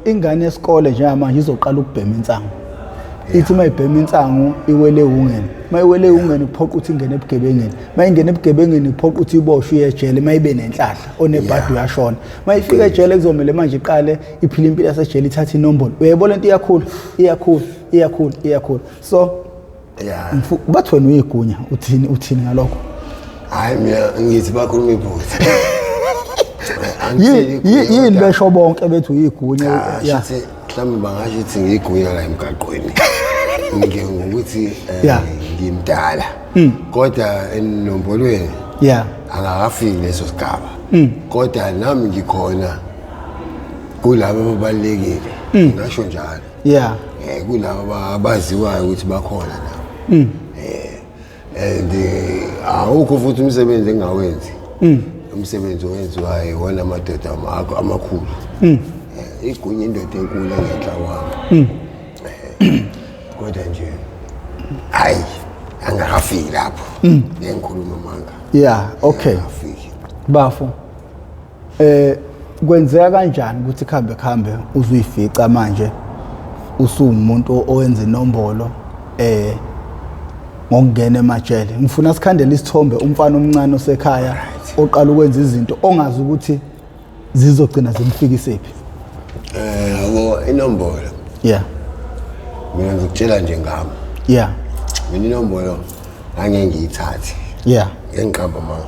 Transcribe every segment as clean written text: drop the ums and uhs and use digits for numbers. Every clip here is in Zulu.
Ingane yesikole njengamanje izoqala ukubhema insangu. Ithi uma ibhema insangu iwele ewungeni. Uma iwele ewungeni kuphoqa ukuthi ingene ebugebengeni. Uma ingene ebugebengeni kuphoqa ukuthi iboshwe iye ejele uma ibe nenhlahla onebhadi uyashona. Uma ifika ejele kuzomele manje iqale iphile impilo yasejele ithathe inombolo. Uyayibona into iyakhula, iyakhula, iyakhula, iyakhula. So bathi wena uyigunya uthini uthini ngalokho? Hayi mina ngithi bakhuluma iphutha. Yini besho bonke bethi uyigunya? Ya. Mhlawumbe bangasho ukuthi ngiyigunya la emgaqweni. Ngike ngokuthi ngimdala. Kodwa enombolweni angakafiki leso sigaba. Kodwa nami ngikhona kulabo ababalulekile. Ngasho njalo. Kulabo abaziwayo ukuthi bakhona nabo. And awukho futhi umsebenzi engawenzi. Umsebenzi owenziwayo iwona amadoda amakhulu. Igunya indoda enkulu engenhla kwami. Kodwa nje hayi angakafiki lapho. Ngeke ngikhulume amanga. Yeah, okay. Angakafiki. Bafo. Kwenzeka kanjani ukuthi khambe khambe uzuyifica manje usuwumuntu owenza inombolo ngokungena emajele? Ngifuna sikhandele isithombe umfana omncane osekhaya oqala ukwenza izinto ongazi ukuthi zizogcina zimfikisephi. Yabo inombolo. Mina ngizokutshela nje ngami. Mina inombolo angeke ngiyithathe. Ngiqamba mama.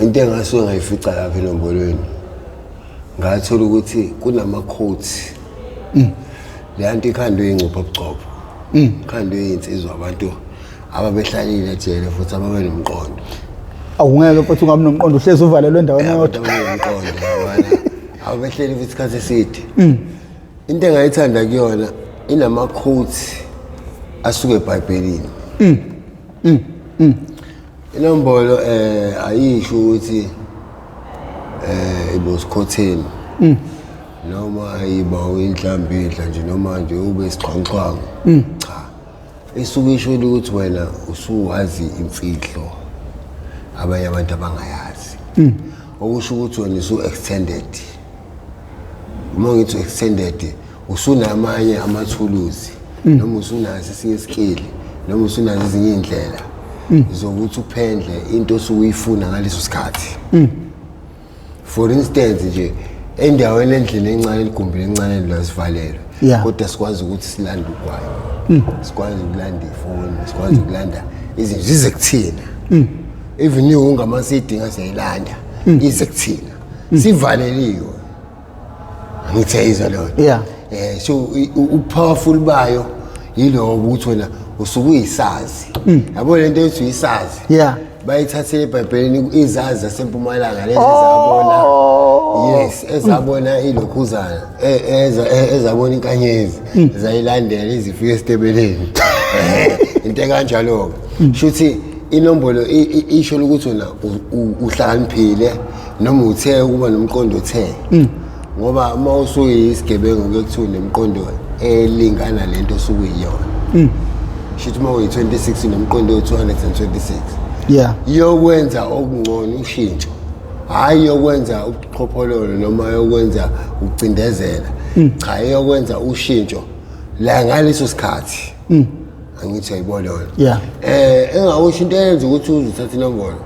Into engasuke ngayifica lapha enombolweni ngathola ukuthi kunama quotes. Le nto ikhandwe ingcupha buchopho. Ikhandwe insizwa abantu ababehlalile ejele futhi ababenomqondo. Awungeke futhi ungabi nomqondo uhlezi uvalelwe endaweni eyodwa. Ababenomqondo yabona. Ababehleli futhi isikhathi eside. Into engayithanda kuyona inama quotes asuke eBhayibhelini. Inombolo ayisho ukuthi ibosikhotheni. Noma iba inhlambidla nje noma nje ube isixhwanguxhwangu. Cha. Isuke isho ukuthi wena usuwazi imfihlo abanye abantu abangayazi. Okusho ukuthi wena usu extended. Uma ngithi extended usunamanye amathuluzi noma usunaso esinye iskill noma usunazo ezinye indlela zokuthi uphendle into osuyifuna ngaleso sikhathi. For instance nje endaweni endlini encane ligumbi elincane la sivalelwe kodwa sikwazi ukuthi silande ugwayi, sikwazi ukulanda ifoni, sikwazi ukulanda izinto zize kuthina. Even iwunga masidinga siyayilanda ize kuthina sivaleliwe. Angithe izwa leyo. So upowerful bayo yilobo ukuthi wena usuke uyisazi. Yabo lento ethi uyisazi. Bayithathele eBhayibhelini izazi zasempumalanga lezi ezabona. Yes, ezabona ilokhuzana, ezabona inkanyezi, zayilandela izifike esitebeleni. Into ekanjalo. Shuthi inombolo isho ukuthi wena uhlakaniphile noma uthe ukuba nomqondo othe. Ngoba uma usuyisigebengu kuye kuthiwa unemqondo elingana lento osuke uyiyona. Shuthi uma uyi-26 unomqondo we-226. Iyokwenza okungcono ushintsho. Hayi yokwenza ubuqhophololo noma yokwenza ukucindezela. Cha, iyokwenza ushintsho la ngaleso sikhathi. Angithi ayibona yona. Engawusho into eyenza ukuthi uzuthathe inombolo.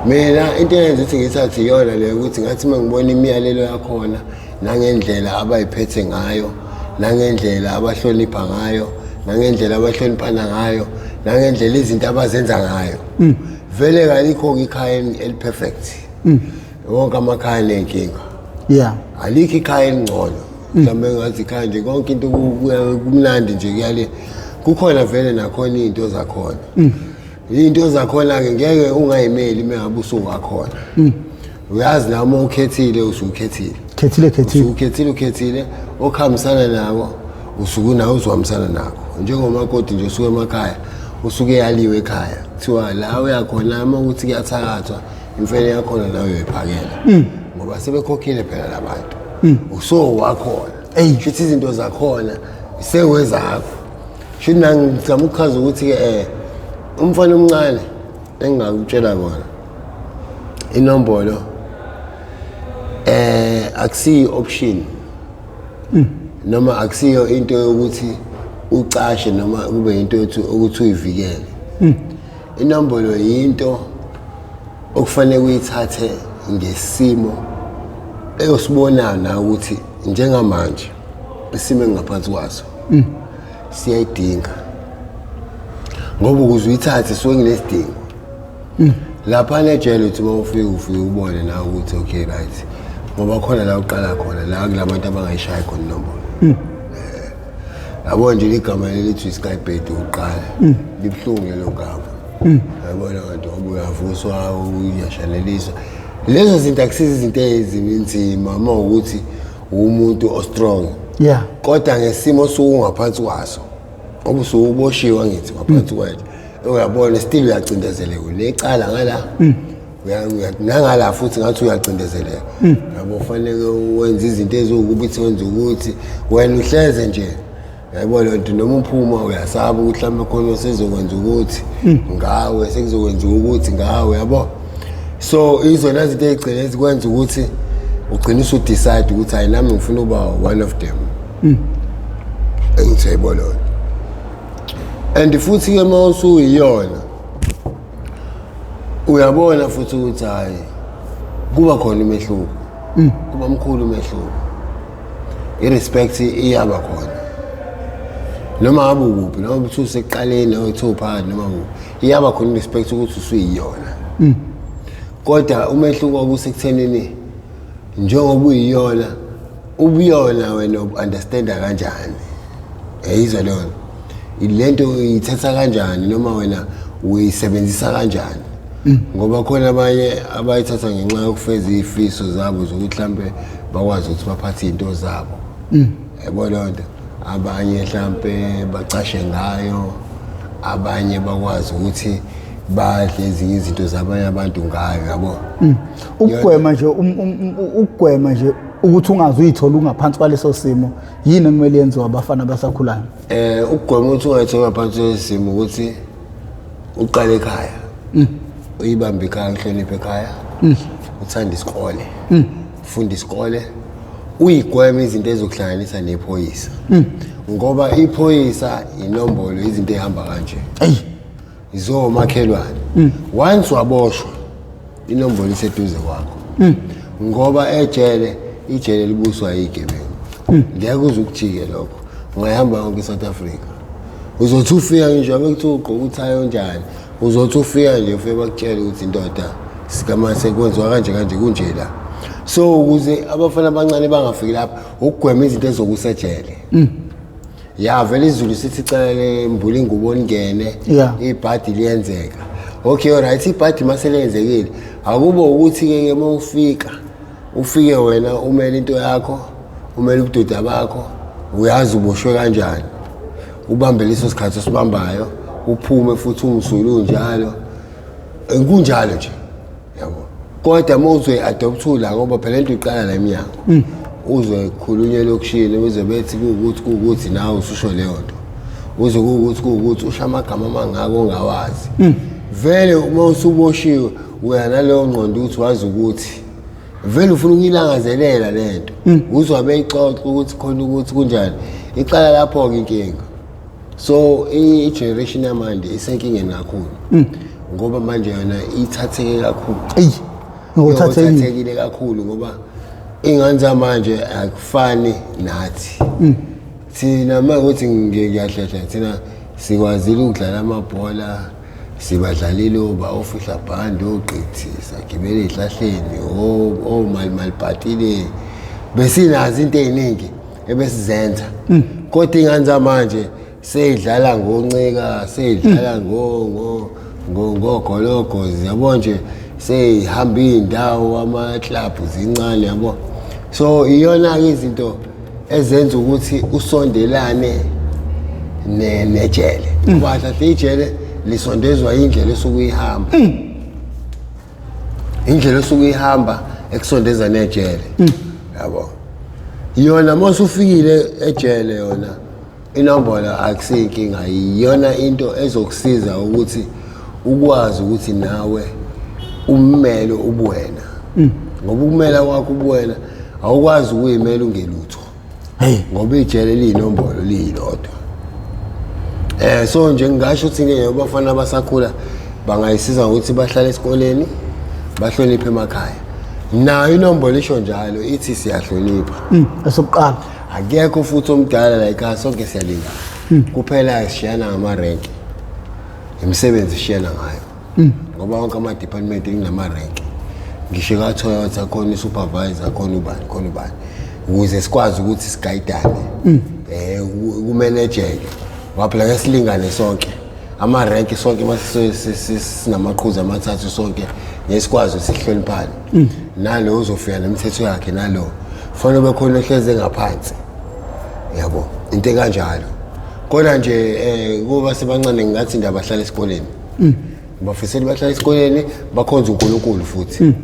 Mina into eyenza ukuthi ngithathe iyona le ukuthi ngathi uma ngibona imiyalelo yakhona nangendlela abayiphethe ngayo, nangendlela abahlonipha ngayo, nangendlela abahloniphana ngayo, nangendlela izinto abazenza ngayo. Vele kalikho ikhaya eli-perfect. Wonke amakhaya anenkinga. Alikho ikhaya elingcono. Mhlawumbe ngathi ikhaya nje konke into kumnandi nje kuyale. Kukhona vele nakhona izinto zakhona. Izinto zakhona ke ngeke ungayimeli uma ngabe usuwakhona. Uyazi la uma ukhethile usukhethile. Khethile, khethile. Usukhethile, ukhethile okuhambisana nako usuke nawe uzohambisana nako. Njengomakoti nje usuke emakhaya usuke yaliwe ekhaya. Kuthiwa la uyakhona uma ukuthi kuyathakathwa imfene yakhona nawe uyoyiphakela. Ngoba sebekhokhile phela labantu. Usowakhona. Shuthi izinto zakhona sewezakho. Shuthi nami ngizama ukuchaza ukuthi ke umfana omncane engingakutshela kona inombolo akusiyi option. Noma akusiyo into yokuthi ucashe noma kube into yokuthi ukuthi uyivikele. Inombolo yinto okufanele uyithathe ngesimo eyosibonayo na ukuthi njengamanje isimo engaphansi kwaso siyayidinga, ngoba ukuze uyithathe suke nginesidingo. Lapha nejele uthi uma ufika ufike ubone nawe ukuthi okay, right, ngoba khona la uqala khona la kulabantu abangayishayi khona inombolo. Yabo nje ligama lelithi i-skybed uqala libuhlungu lelo gama, yabona, kanti ngoba uyavuswa, uyashaneliswa, lezo zinto akusizo izinto ezinzima uma ukuthi umuntu o-strong. Kodwa ngesimo osuke ungaphansi kwaso, ngoba usuke uboshiwe, ngithi ngaphansi kwethu, uyabona, still uyacindezeleka, unecala ngala, nangala futhi ngathi uyacindezeleka, yabo, fanele wenze izinto eziwukuba ithi wenze ukuthi wena uhleze nje, yayibona lento, noma uphuma uyasaba ukuthi mhlawumbe khona sezokwenza ukuthi ngawe, sekuzokwenziwa ukuthi ngawe, yabo. So izona zinto ey'gcine ezikwenza ukuthi ugcine usu-decide ukuthi hayi, nami ngifuna ukuba one of them, engithi yayibona lona. And futhi-ke uma usuyiyona, uyabona futhi ukuthi hhayi, kuba khona umehluko, kuba mkhulu umehluko, i-respect iyaba khona noma ngabe ukuphi, noma uthi usekuqaleni noma uthi uphakathi noma kuphi, iyaba khona i-respect ukuthi usuyiyona. Kodwa umehluko wakusekuthenini, njengoba uyiyona, ubuyona wena u-understanda kanjani, yayizwa leyo nto, lento uyithatha kanjani noma wena uyisebenzisa kanjani, ngoba khona abanye abayithatha ngenxa yokufeza iy'fiso zabo zokuthi mhlampe bakwazi ukuthi baphathe iy'nto zabo, yabo leyo nto. Abanye mhlampe bacashe ngayo, abanye bakwazi ukuthi badle ezinye izinto zabanye abantu ngayo, yabo. Ukugwema nje ukugwema nje ukuthi ungaze uyithole ungaphansi kwaleso simo, yini ekumele yenziwe abafana abasakhulayo? Ukugwema ukuthi ungayithola ngaphansi kwesimo ukuthi uqale ekhaya, uyibambe ekhaya, uhloniphe ekhaya, uthande isikole, ufunda isikole, uyigweme izinto ezokuhlanganisa nephoyisa, ngoba iphoyisa inombolo, izinto ey'hamba kanje. Eyi. Izomakhelwane, once waboshwa inombolo iseduze kwakho, ngoba ejele, ijele libuswa yigebengu, ngeke uze ukujike lokho. Ungayihamba yonke i-South Africa, uzothi ufika, ngisho abe kuthiwa ugqoke uthayi onjani, uzothi ufika nje ufike bakutshele ukuthi indoda sikama sekwenziwa kanje kanje, kunje la. So ukuze abafana abancane bangafiki lapho, ukugwema izinto ezokusejele. Ya, vele izulu sithi cela lembula ingubo lingene. Ibhadi liyenzeka, okay, alright, ibhadi mase lenzekile, akube ukuthi-ke ke uma ufika, ufike wena umele into yakho, umele ubudoda bakho, uyazi uboshwe kanjani, ubambe leso sikhathi osibambayo, uphume futhi umsulu unjalo. Kunjalo nje, yabo. Kodwa uma uzoyi-adopthula, ngoba phela into iqala la emnyango, uzwe khulunywa elokishini, uze bethi kuwukuthi kuwukuthi, nawe ususho leyo nto, uze kuwukuthi kuwukuthi, usho amagama amangaka ongawazi. Vele uma usuboshiwe uya naleyo ngqondo ukuthi wazi ukuthi vele ufuna ukuyilangazelela le nto, uzwa beyixoxa ukuthi khona ukuthi kunjani, iqala lapho-ke inkinga. So i-generation yamanje isenkingeni kakhulu, ngoba manje yona ithatheke kakhulu. Eyi, ngokuthathekile. Ithathekile kakhulu, ngoba iy'ngane zamanje akufani nathi. Thina uma ukuthi ngiyahlehla, thina sikwazile ukudlala amabhola, sibadlalile oba ofihla bhandi, ogqithi, sagibela ey'hlahleni, omalimalibhatileni, besinazo into ey'ningi ebesizenza. Kodwa iy'ngane zamanje seyidlala ngoncika, seyidlala ngogologo, yabo nje, seyihamba iy'ndawo, amaklabhu, zincane, yabo. So iyona-ke izinto ezenza ukuthi usondelane nejele, ngoba kahle ijele lisondezwa indlela esuke uyihamba, indlela osuke uyihamba ekusondeza nejele, yabo. Yona uma usufikile ejele, yona inombolo akusiyinkinga, iyona into ezokusiza ukuthi ukwazi ukuthi nawe ummele ubuwena, ngoba ukumela kwakho ubuwena, awukwazi ukuyimela ungelutho. Hey. Ngoba ijele liyinombolo liyilodwa. So nje ngingasho ukuthi ke abafana abasakhula bangayisiza ngokuthi bahlale esikoleni, bahloniphe emakhaya. Nayo inombolo isho njalo, ithi siyahlonipha. Esokuqala. Akekho futhi omdala la ekhaya, sonke siyalingana. Kuphela sishiyana ngamarenki. Imisebenzi ishiyana ngayo. Ngoba wonke ama-department kunamarenki. Ngisho ka-Toyota khona i-supervisor, khona ubani, khona ubani. Ukuze sikwazi ukuthi sigayidane. Kumanejeke. Ngoba phela ngeke silingane sonke. Amarenki sonke mase sinamaqhuzu amathathu sonke ngeke sikwazi ukuthi sihloniphane. Nalo uzofika nemithetho yakhe nalo. Kufanele ube khona ohleze ngaphansi. Yabo, into ekanjalo. Kodwa nje kuba sebancane ngingathi nje abahlala esikoleni. Bafisela bahlala esikoleni bakhonze uNkulunkulu futhi.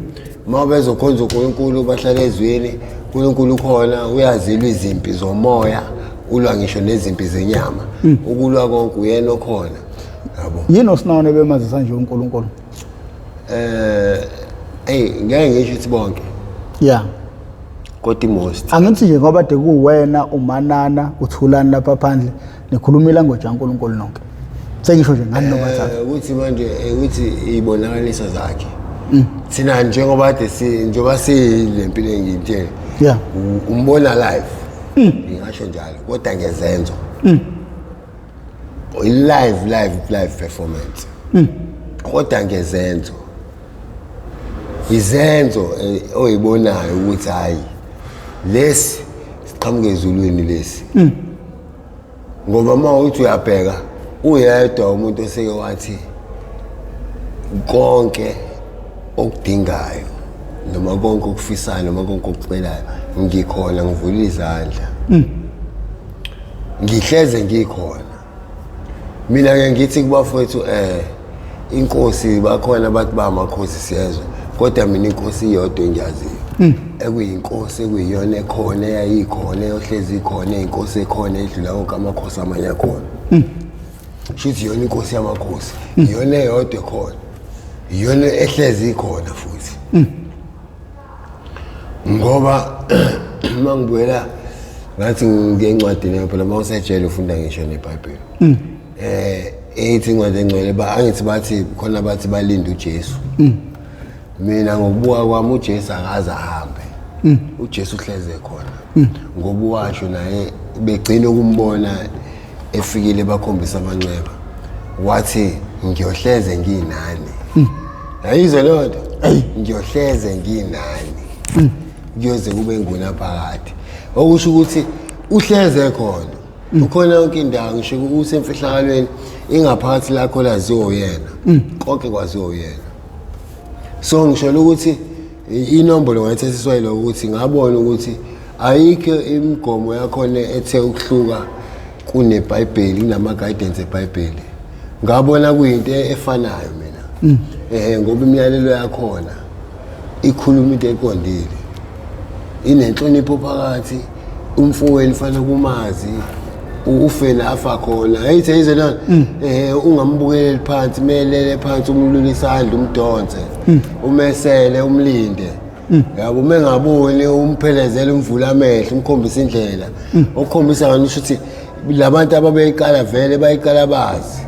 Uma bezokhonza uNkulunkulu bahlala ezweni, uNkulunkulu ukhona, uyazilwa izimpi zomoya, ulwa ngisho nezimpi zenyama. Ukulwa konke uyena okhona. Yabo. Yini osinawone bemazisa nje uNkulunkulu? Hey, ngeke ngisho ukuthi bonke. Yeah. Kodwa most. Angithi nje ngoba de kuwena uManana uThulani lapha phandle nikhuluma ilanguage kaNkulunkulu nonke. Sengisho nje ngani noma thatha. Ukuthi manje ukuthi ibonakalisa zakhe. Thina njengoba kade si njengoba silempilo engiyitshela. Yeah. Umbona live. Ngingasho njalo kodwa ngezenzo. Live live live performance. Kodwa ngezenzo. Izenzo oyibonayo ukuthi hayi lesi siqhamuke ezulwini lesi. Ngoba uma uthi uyabheka uyedwa umuntu oseke wathi konke okudingayo noma konke okufisayo noma konke okucelayo ngikhona, ngivula izandla. Ngihleze ngikhona. Mina ke ngithi kubafowethu inkosi bakhona bathi ba amakhosi siyezwa, kodwa mina inkosi iyodwa engiyaziyo. Ekuyinkosi ekuyiyona ekhona eyayikhona eyohlezi ikhona, inkosi ekhona edlula wonke amakhosi amanye akhona. Shuthi iyona inkosi yamakhosi, iyona eyodwa ekhona, iyona ehlezi ikhona futhi. Ngoba uma ngibuyela ngathi ngencwadi leyo phela uma usejele ufunda ngisho neBhayibheli. Ethi incwadi engcwele ba angithi bathi khona bathi balinda uJesu. Mina ngokubuka kwami uJesu akaze ahambe. uJesu uhleze khona. Ngoba washo naye begcina ukumbona efikile bakhombisa amanxeba. Wathi ngiyohleze nginani. Yayizwe leyo nto? Ngiyohleze nginani. Kuyoze kube ngunaphakade. Okusho ukuthi uhleze khona. Ukhona yonke indawo, ngisho usemfihlakalweni ingaphakathi lakho laziwa uyena. Konke kwaziwa uyena. So ngisho ukuthi inombolo ngayithathiswa yilo ukuthi ngabona ukuthi ayikho imigomo yakhona ethe ukuhluka kuneBhayibheli, kunama guidance eBhayibheli. Ngabona kuyinto efanayo mina. Ngoba imiyalelo yakhona ikhuluma into eqondile. Inenhlonipho phakathi, umfowenu fanele kumazi, ufela afa khona. Hey theyizwe lona. Ungambukeleli phansi, melele phansi, umlule isandla, umdonse. Umesele, umlinde. Yabo uma engaboni umphelezele, umvula amehlo, umkhombisa indlela. Okukhombisa ngani ukuthi labantu ababeyiqala vele bayiqala bazi.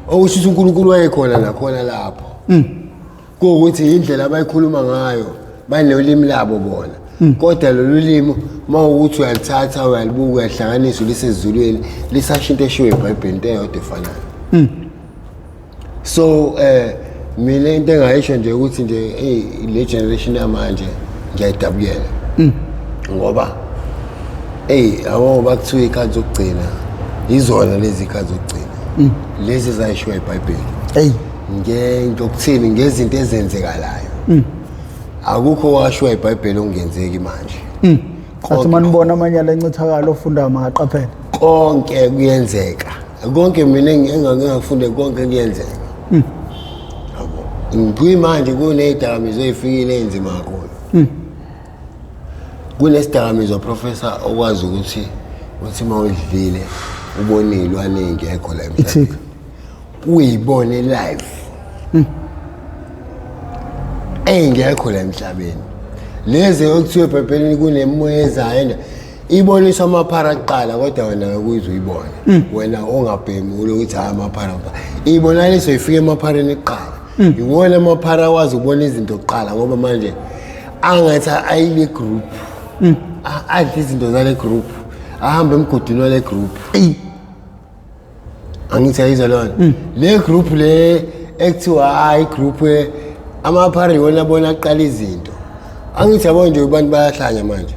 Okusho ukuthi uNkulunkulu wayekhona nakhona lapho. Kuwukuthi indlela abayikhuluma ngayo banolimi labo bona. Kodwa lolu limi uma ukuthi uyalithatha uyalibuka uyalihlanganisa ulisezulwini lisasho into eshiwo eBhayibhelini, into eyodwa efanayo. So mina into engayisho nje ukuthi nje hey le generation yamanje ngiyayidabukela. Ngoba hey abo bakuthiwa ikhathi zokugcina izona lezi ikhathi zokugcina. Lezi ezayishiwo eBhayibhelini. Hey Ngokuthini ngezinto ezenzekalayo. Akukho washiwa eBhayibhelini okungenzeki manje. Athi manibona amanyala encithakalo ofundayo makaqaphele. Konke kuyenzeka. Konke mina engakufunde konke kuyenzeka. Yabo. Kuyimanje kunezidakamizwa ezifikile enzima kakhulu. Kunesidakamizwa professor okwazi ukuthi uthi mawudlile ubone izilwane ezingekho la emhlabeni. Ithika. Uyibone live. Engekho la emhlabeni. Lezi okuthiwa eBhayibhelini kunemoya ezayo. Iboniswa amaphara kuqala, kodwa wena ngeke uyibone. Wena ongabhemi ulokuthi hayi amaphara. Ibonakaliswa ifike emaphareni kuqala. Iwona amaphara akwazi ukubona izinto kuqala, ngoba manje angathi ayile group. Adla izinto zale group. Ahambe emgodini wale group. Angithi ayizwa lona. Le group le ekuthiwa hayi group amaphara iwona abona aqala izinto. Angithi yabo nje abantu bayahlanya manje.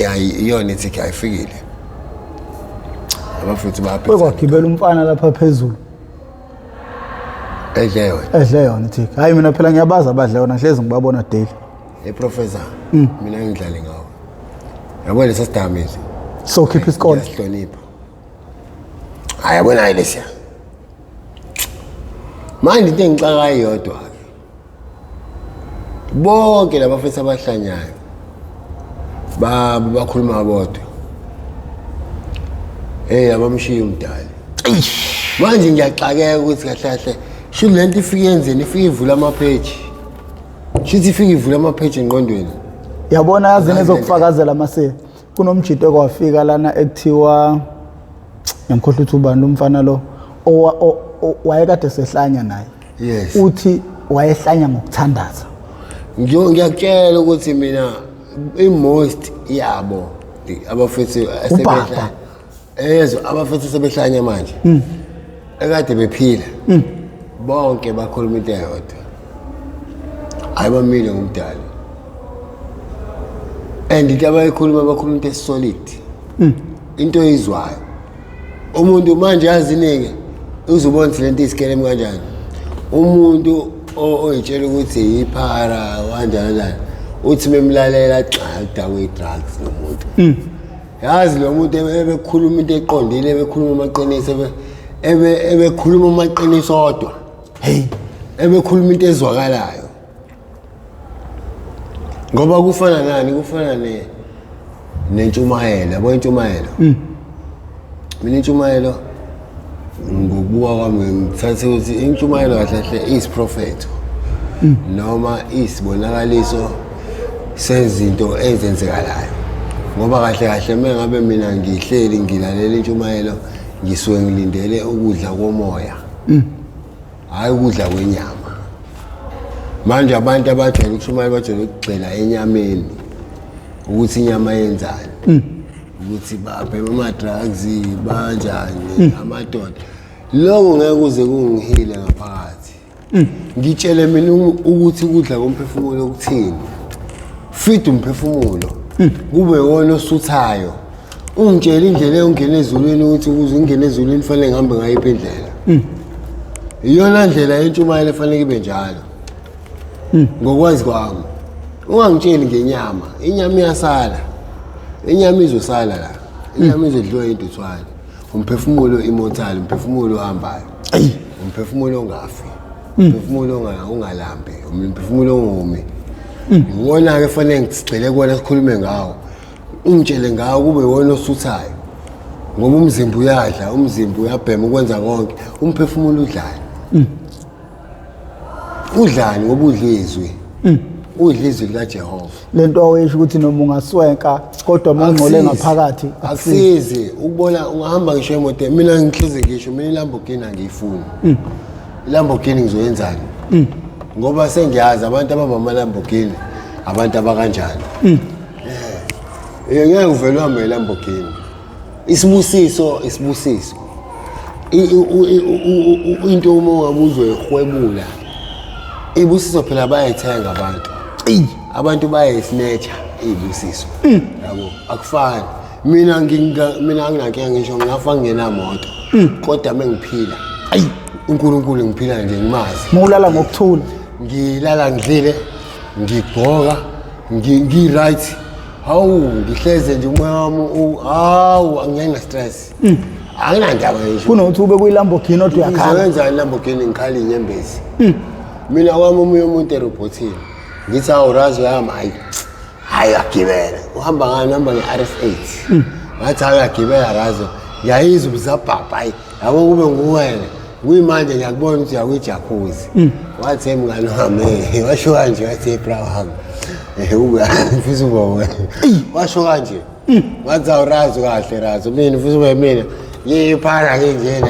Ya, iyona ithi ayifikile. Abafethu bayaphetha. Kwagibela umfana lapha phezulu. Edle yona. Edle yona ithi. Hayi, mina phela ngiyabaza abadle yona, ngihlezi ngibabona daily. Hey professor, mina ngidlale ngawo. Yabo lesa sidamezi. So khipha isikole. Ngiyahlonipha. Hayi, yabona hayi lesiya. Manje into engixaka iyodwa ke. Bonke labafethu abahlanyayo ba bakhuluma bodwa. Hey, abamshiya umdali. Manje ngiyaxakeka ukuthi kahle kahle shuthi lento ifike yenzeni, ifike ivula ama-page. Shuthi ifike ivula ama-page engqondweni. Yabona, yazi nezokufakazela mase kunomjito okwafika lana ekuthiwa, ngiyamkhohlwa ukuthi ubani lo mfana lo, wayekade sehlanya naye. Uthi wayehlanya ngokuthandaza. Ngiyakutshela ukuthi mina i-most yabo abafethu Ubaba. Ezwe abafethu sebehlanya manje ekade bephila, bonke bakhuluma into eyodwa, hayi bamile ngumdali, and into abayikhuluma, bakhuluma into e-solid, into oyizwayo umuntu manje. Yaziningi, uzubona ukuthi lento isikelemu kanjani. Umuntu oyitshela ukuthi yiphara kanjani kanjani, uthi memlalela, xa udakwe i-drugs lo muntu. Yazi lo muntu ebekhuluma into eqondile, ebekhuluma amaqiniso, ebekhuluma amaqiniso odwa. Hey. Ebekhuluma into ezwakalayo, ngoba kufana nani, kufana ne nentshumayelo, yabo, intshumayelo. Mina intshumayelo, ngokubuka kwami, ngithathe ukuthi intshumayelo kahle kahle iyisiprofetho noma isibonakaliso sezinto ezenzekalayo, ngoba kahle kahle uma ngabe mina ngihleli ngilalela intshumayelo, ngisuke ngilindele ukudla komoya, hhayi ukudla kwenyama. Manje abantu abajwayele ukushumayela bajwayele ukugxila enyameni, ukuthi inyama yenzani, ukuthi babhema ama-drugs banjani amadoda. Lokho ngeke kuze kungihile ngaphakathi. Ngitshele mina ukuthi ukudla komphefumulo kuthini. Feed umphefumulo kube wona osuthayo. Ungitshele indlela eyongena ezulwini, ukuthi ukuze ungene ezulwini fanele ngihambe ngayiphi indlela. Iyona ndlela yentshumayelo efanele ibe njalo ngokwazi kwami. Ungangitsheli ngenyama, inyama iyasala, inyama izosala la, inyama izodliwa intuthwane. Umphefumulo immortal, umphefumulo ohambayo, umphefumulo ongafi, umphefumulo ongalambi, umphefumulo ongomi, iwona-ke fanele sigxile kuwona, sikhulume ngawo, ungitshele ngawo, kube iwona osuthayo, ngoba umzimba uyadla, umzimba uyabhema, ukwenza konke. Umphefumulo udlani? Udlani? Ngoba udla izwi, udla izwi likaJehova. Lento awuyisho ukuthi noma ungaswenka kodwa uma ungcole Akusizi. ngaphakathi akusizi. Akusizi ukubona ungahamba ngisho emotweni. Mina ngihlezi ngisho, mina iLamborghini angiyifuni. ILamborghini ngizoyenzani? Ngoba sengiyazi abantu abamba ama-Lamborghini abantu abakanjani. Ngeke uvele uhambe ngeLamborghini. Isibusiso, isibusiso. Into uma ungabe uzoyihwebula, ibusiso phela bayayithenga abantu. Abantu bayayi-snatcha iy'busiso, yabo. Akufani mina, mina anginankinga, ngisho ngingafa ngingenamoto, kodwa uma ngiphila uNkulunkulu, ngiphila nje ngimazi. Mawulala ngokuthula. Ngilala ngidlile, ngigqoka, ngi-right. Hawu, ngihleze nje umoya wami hawu, angiyena stress, anginandaba ngisho. Kunokuthi ube kuyiLamborghini odwa uyakhala. Ngizoyenza iLamborghini ngikhala inyembezi? Mina kwami omunye umuntu erobhothini, ngithi hawu razo yami, hayi hayi, uyagibela, uhamba ngani? Uhamba nge-RS 8. Ngathi hayi, uyagibela razo, ngiyayizwa ubuzabhabha, hayi yabo, kube nguwena kuyimanje ngiyakubona ukuthi uyakwi-jacuzzi. Wathi, "Hey, mngani wami," washo kanje, wathi, "Hey, bra wami." Ube ngifisa ukuba wena. Washo kanje. Wathi awurazi kahle razi. Mina ngifisa ube mina. Ngiyiphara nginjena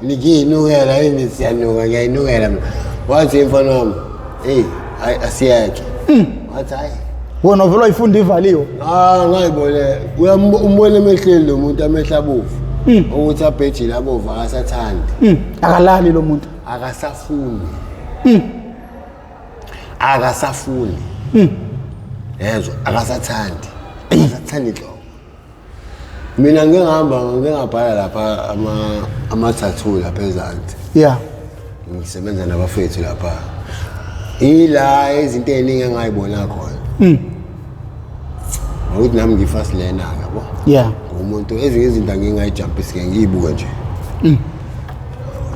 ngiyinukela yini siyanuka ngiyayinukela mina. Wathi mfana wami, hey, hayi asiyeke. Wathi hayi. Wona vele wayifunda ivaliwe. Ah ngayibone umbona emehlweni lo muntu amehla abovu. Ukuthi abhejile abovu akasathandi. Akalali lo muntu. Akasafuni. Akasafuni. Yezwa akasathandi. Akasathandi nhlobo. Mina ngike ngihamba ngike ngabhala lapha ama-tattoo lapha ezansi. Yeah. Ngisebenza nabafethu lapha. Ila izinto ey'ningi engayibona khona. Ngokuthi nami ngi-fast learner yabo. Yeah. Umuntu ezinye izinto angingayijampisi ke ngiyibuke nje.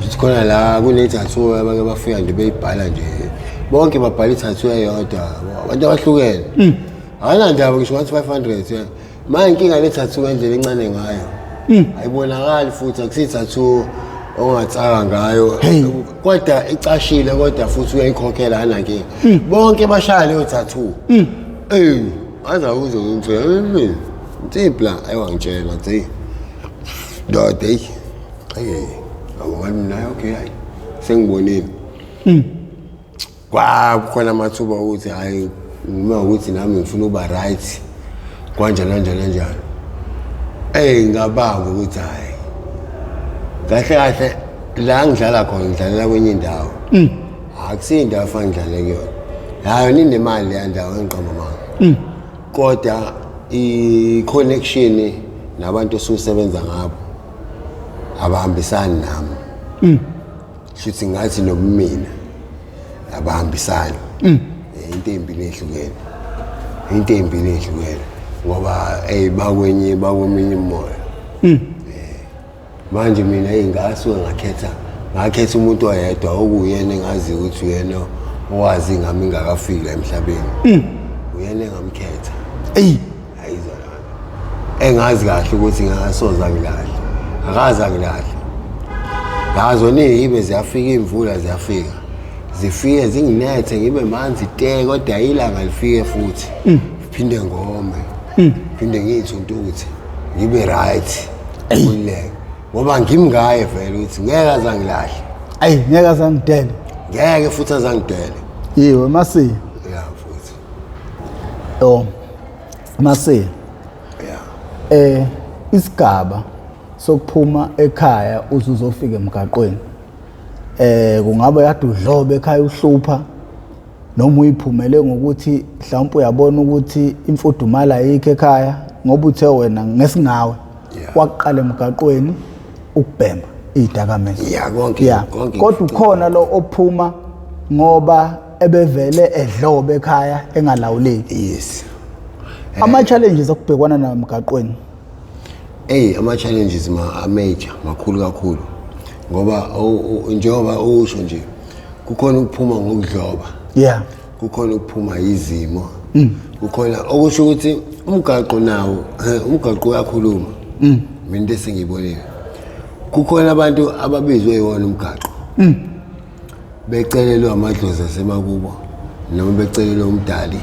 Futhi khona la kune-tattoo abake bafika nje beyibhala nje. Bonke babhala i-tattoo eyodwa yabo. Abantu abahlukene. Akanandaba ngisho ngathi 500 yeah. Manje inkinga le tattoo ngendlela encane ngayo. Ayibonakali futhi akusiyi-tattoo ongatsaka ngayo. Kodwa icashile kodwa futhi uyayikhokhela anankinga. Bonke bashaya leyo tattoo. Ey, aza uze ngimfela. Insipla ayiwangitshela ngathi ndoda eyi. Hey, awubona mina okay hayi. Sengibonile. Kwakhona amathuba ukuthi hayi uma ukuthi nami ngifuna ukuba right kanjani kanjani kanjani. Ey ngabanga ukuthi hayi. Kahle kahle la ngidlala khona ngidlalela kwenye indawo. Akusiyo indawo efana ngidlale kuyona. Hayi ninemali leya ndawo engiqamba manga. Kodwa i-connection nabantu osusebenza ngabo abahambisani nami. Shuthi ngathi nobumina abahambisani. Into ezimbili ehlukene. Into ezimbili ehlukene ngoba hey bakwenye bakweminye imimoya. Manje mina ngasuke ngakhetha umuntu oyedwa okuyena engazi ukuthi uyena owazi ngami ngakafika emhlabeni. Uyena engamkhetha. Ey. Ayizwa lana. Engazi kahle ukuthi ngasoza ngilahle. Akaza ngilahle. Ngazo neyibe ziyafika imvula ziyafika. Zifike zinginethe ngibe manzi te kodwa ilanga lifike futhi. Phinde ngome. Phinde ngiyithuntuthe. Ngibe right. Khululeke. Ngoba ngimngaye vele ukuthi ngeke azangilahle. Ayi ngeke azangidele. Ngeke futhi azangidele. Yiwe masi. Yeah futhi. Oh. Masi. Yeah. Isigaba sokuphuma ekhaya uzuzofika emgaqweni. Kungaba yade udlobe ekhaya uhlupha noma uyiphumele ngokuthi mhlawumbe uyabona ukuthi imfudumala ayikho ekhaya ngoba uthe wena ngesingawe waqala emgaqweni ukubhema izidakamizwa. Yeah, konke konke. Kodwa ukhona lo ophuma ngoba ebevele edlobe ekhaya engalawuleki. Yes. Ama challenges okubhekwana nawo emgaqweni. Hey, ama challenges ma major makhulu kakhulu. Ngoba njengoba usho nje kukhona ukuphuma ngokudloba. Yeah. Kukhona ukuphuma izimo. Kukhona okusho ukuthi umgaqo nawo umgaqo uyakhuluma. Mina into esengiyibonile. Kukhona abantu ababizwe yiwona umgaqo. Becelelwe amadlozi asemakubo noma becelelwe umdali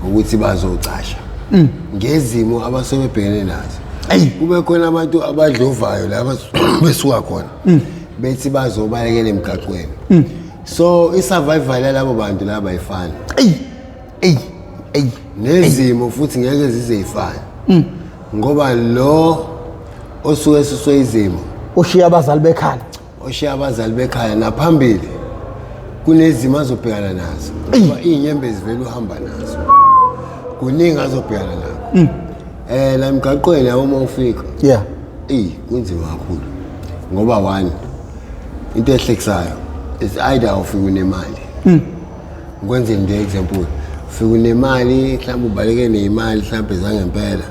ukuthi bazocasha. Ngezimo abasebebhekene nazo. Kube khona abantu abadlovayo la besuka khona. Bethi bazobalekela emgaqweni. So i-survival yalabo bantu laba ayifani. Ey. Ey. Ey. Nezimo futhi ngeke zize zifane. Ngoba lo osuke esuswe izimo ushiya abazali bekhaya. Oshiya abazali bekhaya naphambili kunezimo azobhekana nazo. Ngoba izinyembezi vele uhamba nazo. Kuningi azobhekana nakho. La emgaqweni yabo uma ufika. Yeah. Ey kunzima kakhulu. Ngoba one into ehlekisayo is either ufika unemali. Ngikwenze nje example. Ufika unemali mhlawumbe ubaleke nemali mhlawumbe zangempela.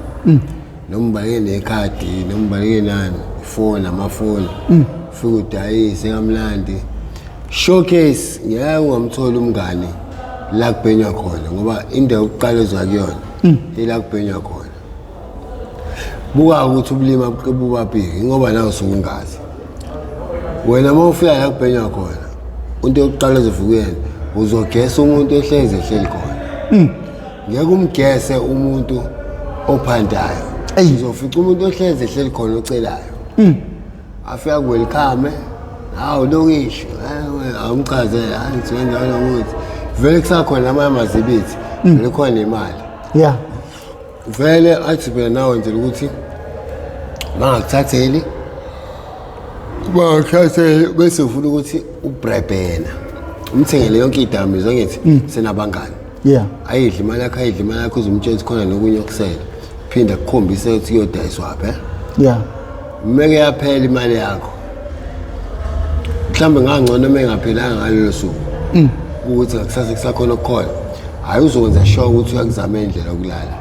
Noma ubaleke nekhadi noma ubaleke nani ifoni amafoni. Ufika udayise kamnandi. Showcase ngeke ungamthola umngane la kubhenywa khona ngoba indawo yokuqala ezwa kuyona ila kubhenywa khona. Buka ukuthi ubulima bubaphi ngoba nawe usukungazi. Wena uma ufika la kubhenywa khona into yokuqala ozofika uyena uzogesa umuntu ehlezi ehleli khona. Ngeke umgese umuntu ophandayo. Eyi. Uzofica umuntu ohlezi ehleli khona ocelayo. Afika ku-welcome, hawu lokishi, awumchazele, hayi ngithiwe njalo ukuthi vele kusakhona amanye amazibithi, vele khona nemali. Yeah. Vele athi phela nawe nje ukuthi bangakuthatheli bangakuthatheli bese ufuna ukuthi ubribe yena umthengele yonke iy'dakamizwa ngithi senabangani. Yeah. Ayidle imali yakho, ayidle imali yakho, uzumtshela ukuthi khona nokunye okusele, phinde akukhombise ukuthi kuyodayiswaphi eh? Yeah. Meke yaphela imali yakho, mhlawumbe ngangcono uma engaphelanga ngalolo suku, ukuthi ngakusasa kusakhona okukhona, hhayi uzokwenza sure ukuthi uyakuzama indlela yokulala,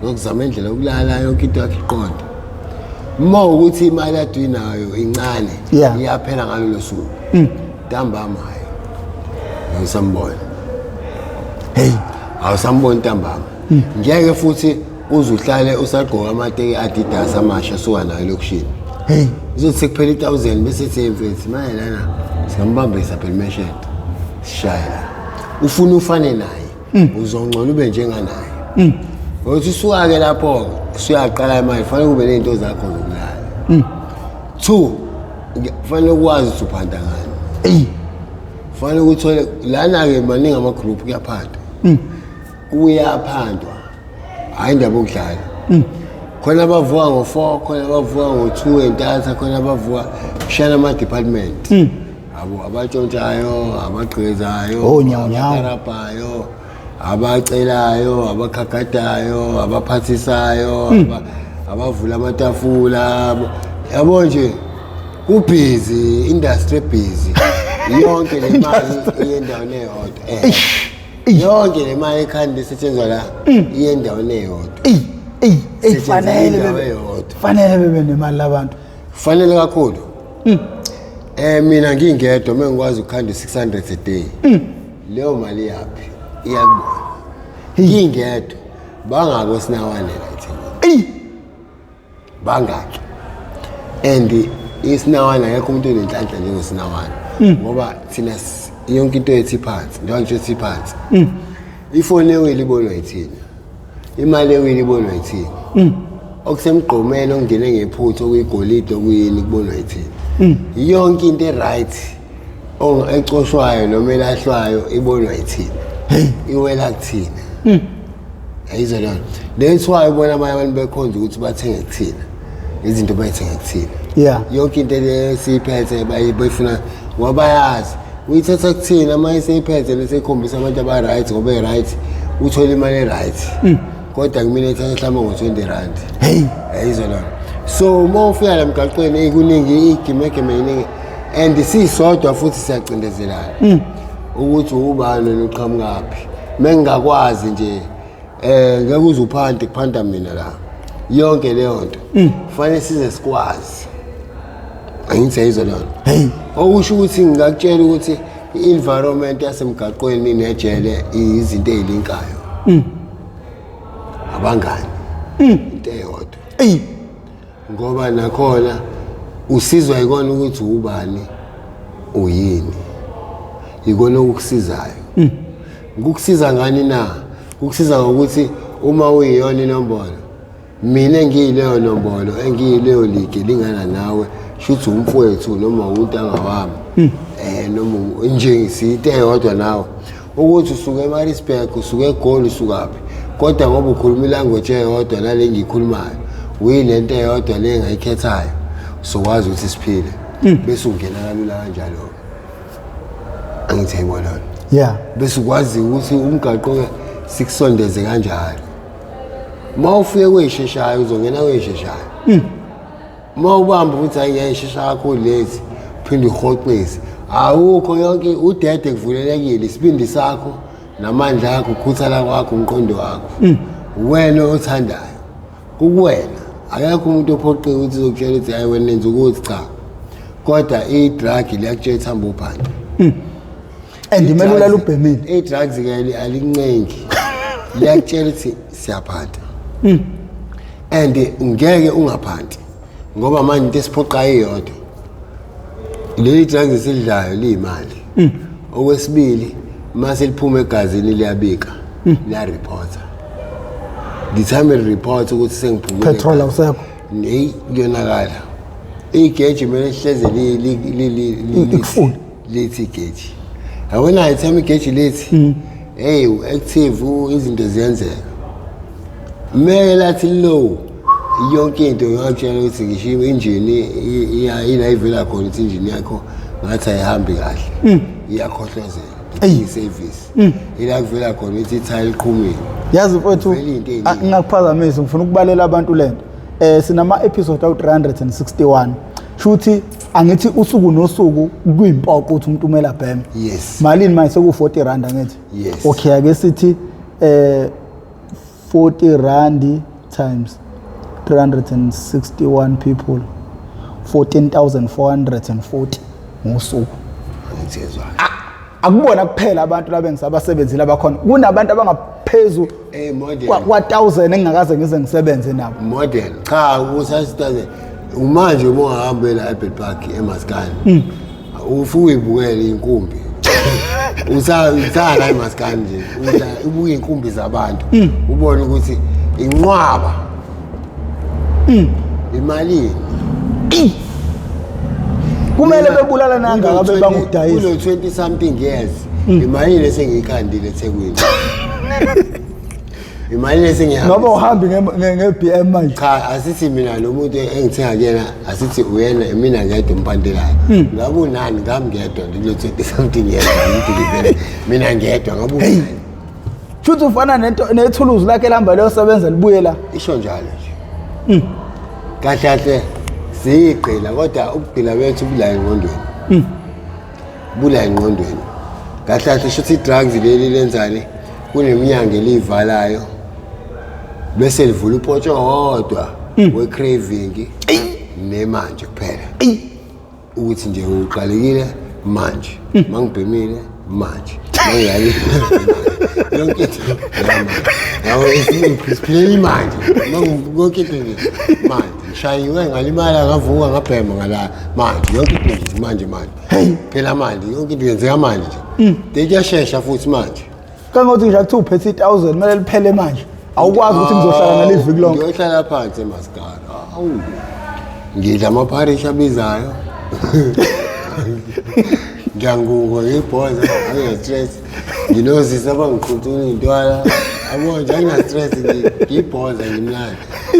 uyokuzama indlela yokulala, yonke into yakho iqonde. Uma ukuthi imali ade uyinayo incane, iyaphela ngalolo suku, ntambama hhayi awusambona. Hey. Awusamboni ntambama. Ngeke futhi uze uhlale usagqoka amateki Adidas amasha asuka nayo elokishini. Hey. Izothi sekuphela i-1000 bese ethi mfethu manje lana singambambisa phela imeshente sishaye la, ufuna ufane naye, uzongcono ube njenganaye. Ngokuthi usuka-ke lapho-ke usuyaqala manje, kufanele kube ney'nto zakho zokulala. Two, kufanele ukwazi ukuthi uphanda ngani. Eyi. Kufanele uthole lana-ke maningi ama-group, kuyaphandwa, kuyaphandwa, hhayi indaba yokudlala. Khona abavuka ngo-4, khona abavuka ngo-2 entatha, khona abavuka kushayana ama-department abo, abatshontshayo, abagqizayo, Oh, nyawo, nyawo. abakarabhayo, abacelayo, abakhagadayo, abaphathisayo, abavula amatafula, yabo nje kubhizi, industry ebhizi yonke. Le mali iye endaweni eyodwa, yonke le mali ekhanda esetshenzwa la iye endaweni eyodwa. Eyi, eyi, eyi. Setshenziswa Fanele indawo eyodwa. Fanele bebe nemali labantu. Kufanele kakhulu. Mina ngingedwa uma ngikwazi ukukhanda u-600 a day, leyo mali yaphi? Iyakubona ngingedwa. Bangaki osinawane la eThekwini? Eyi. Bangaki? And isinawane, akekho umuntu onenhlanhla njengosinawane, ngoba thina yonke into yethu iphansi. Njengoba ngisho ethi iphansi, ifoni ewile ibonwa yithina, imali ewile ibonwa yithina, okusemgqomeni okungene ngephutha, okuyigolide, okuyini, kubonwa yithina. Yonke into e-right ecoshwayo noma elahlwayo ibonwa yithina, iwela kuthina. Ayizwa leyo nto. That's why ubona abanye abantu bekhonza ukuthi bathenge kuthina izinto, bayithenge kuthina. Yonke into le esiyiphethe bayifuna ngoba bayazi uyithatha kuthina. Uma eseyiphethe leseyikhombisa abantu aba-right, ngoba e-right uthola imali e-right, kodwa kumina ethatha mhlawumbe ngo-20 rand. Hey. Ayizwa lona. So uma ufika la emgaqweni, eyi, kuningi, iy'gimegime yiningi and sisodwa futhi siyacindezelana ukuthi ubani wena, uqhamukaphi. Mengingakwazi nje ngeke uze uphante, kuphanta mina la. Yonke leyo nto kufanele size sikwazi, angithi ayizwa leyo nto? Hey. Okusho ukuthi ngingakutshela ukuthi i-environment yasemgaqweni nejele izinto ey'linkayo, abangani, into eyodwa. Eyi. Ngoba nakhona usizwa yikona ukuthi ubani, uyini, ikona okukusizayo. Kukusiza ngani na? Kukusiza ngokuthi uma uyiyona inombolo, mina engiyileyo nombolo, engiyileyo ligi lingana nawe, shuthi umfowethu noma untanga wami, noma nje siyinto eyodwa nawe, ukuthi usuke eMaritzburg, usuke eGoli, usukaphi, kodwa ngoba ukhuluma ilanguage eyodwa nale engiyikhulumayo, uyilento eyodwa le engayikhethayo, sokwazi ukuthi siphile, bese ungena kalula kanjalo, angithi yayibona? Yeah. Bese ukwazi ukuthi umgaqo-ke sikusondeze kanjalo. Uma ufike kwey'sheshayo, uzongena kwey'sheshayo. Uma ubamba ukuthi hayi, ngiyayishesha kakhulu lezi, phinde uhoxise, awukho yonke udede, kuvulelekile isibindi sakho namandla akho, ukukhuthala kwakho, umqondo wakho, wena othandayo kukuwena. Akekho umuntu ophoqiwe ukuthi uzokutshela ukuthi hayi, wena nenza ukuthi cha, kodwa i-drug liyakutshela ukuthi hamba uphanda. And imele ulale ubhemile. I-drugs ke alincengi, liyakutshela ukuthi siyaphanda and ngeke ungaphanti, ngoba manje into esiphoqayo iyodwa, leli drugs esilidlayo liyimali. Okwesibili, uma seliphuma egazini liyabika, liyareporta. The time report ukuthi sengiphumile. Petrol awusekho. Hey, kuyonakala. Igeji kumele lihleze Ikufuna. Lithi igeji. Yabona i-time igeji lithi. Hey, active izinto ziyenzeka. Mele lathi low yonke into ngakutshela ukuthi ngisho injini ila ivela khona ukuthi injini yakho ngathi ayihambi kahle. Iyakhohlozela. I-service. Ila kuvela khona ukuthi ithaya liqhumile. Yazi mfowethu, Vele into ey'ningi. Ngingakuphazamisa, ngifuna ukubalela abantu lento. Sinama episode awu 361. Shuthi angithi usuku nosuku kuyimpoqo ukuthi umuntu umele abheme. Yes. Malini manje seku 40 rand angithi? Yes. Okay, ake sithi 40 rand times 361 people, 14,440 ngosuku. Angithezwa. Akubona kuphela abantu laba engisabasebenzile abakhona, kunabantu abangaphezu More than kwa 1000 engingakaze ngize ngisebenze nabo. Model cha usasitaze manje uma ungahambela Albert Park eMaskani ufike uyibukele inkumbi usala eMaskani nje ubuke inkumbi zabantu ubone ukuthi inqwaba imalini. Kumele bebulala nangaka bebangudayisa. Kulo 20 something years imalini esengiyikhandile eThekwini, imalini esengiyihambisile. Ngoba uhambi nge-BM manje. Cha, asithi mina lo muntu engithenga kuyena, asithi uyena mina ngedwa umpantelayo, ngabe unani ngami ngedwa nje kulo 20 something years umuntu ngivele mina ngedwa ngabe unani. Futhi ufana nento nethuluzi lakhe lihamba liyosebenza libuye la. Isho njalo nje. Kahle kahle siyigqila, kodwa ubugqila bethu bula engqondweni, bula engqondweni. Kahle kahle shuthi i-drugs leli lenzani, kuneminyango eliyivalayo bese livula upotsho wodwa we-craving nemanje kuphela, ukuthi nje uqalekile manje, mangibhemile manje, mangilalile manje, yonke into manje. Yabo, siphilela imanje, yonke into nje manje. Ngishayiwe ngalimala ngavuka ngabhema ngala manje, yonke into nje manje manje phela manje, yonke into yenzeka manje nje, kuyashesha futhi manje. Kangokuthi nje akuthiwa uphethe i-1000 kumele liphele manje, awukwazi ukuthi ngizohlala naleli viki lonke. Ngiyohlala phansi emaskara, awu ngidla amapharishi abizayo, ngiyangungwa ngibhoza, angina-stress, nginosisi abangiqhuthula iy'ntwala, yabo nje angina-stress, ngiyibhoza ngimnandi,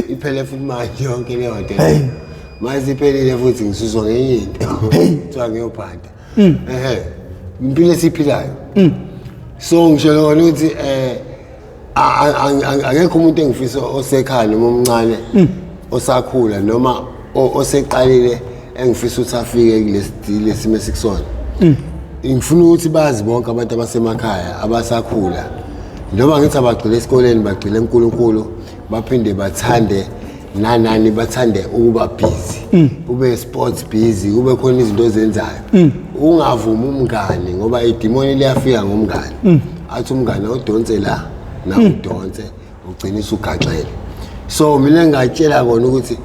iphele futhi manje yonke leyo nto. Manje iphelile futhi ngisuswa ngenye into kuthiwa ngiyophanda. Ehe, impilo esiyiphilayo. So ngisho lona ukuthi akekho umuntu engifisa osekhaya noma omncane osakhula noma oseqalile engifisa ukuthi afike kulesi simo esikusona. Ngifuna ukuthi bazi bonke abantu abasemakhaya abasakhula, njengoba ngithi abagxile esikoleni, bagxile eNkulunkulu, baphinde bathande nanani, bathande ukuba busy, ube sports busy, kube khona izinto ozenzayo. Ungavumi umngane, ngoba idimoni liyafika ngomngane, athi umngane awudonse la na udonse, ugcine usugaxele. So mina ngingatshela kona ukuthi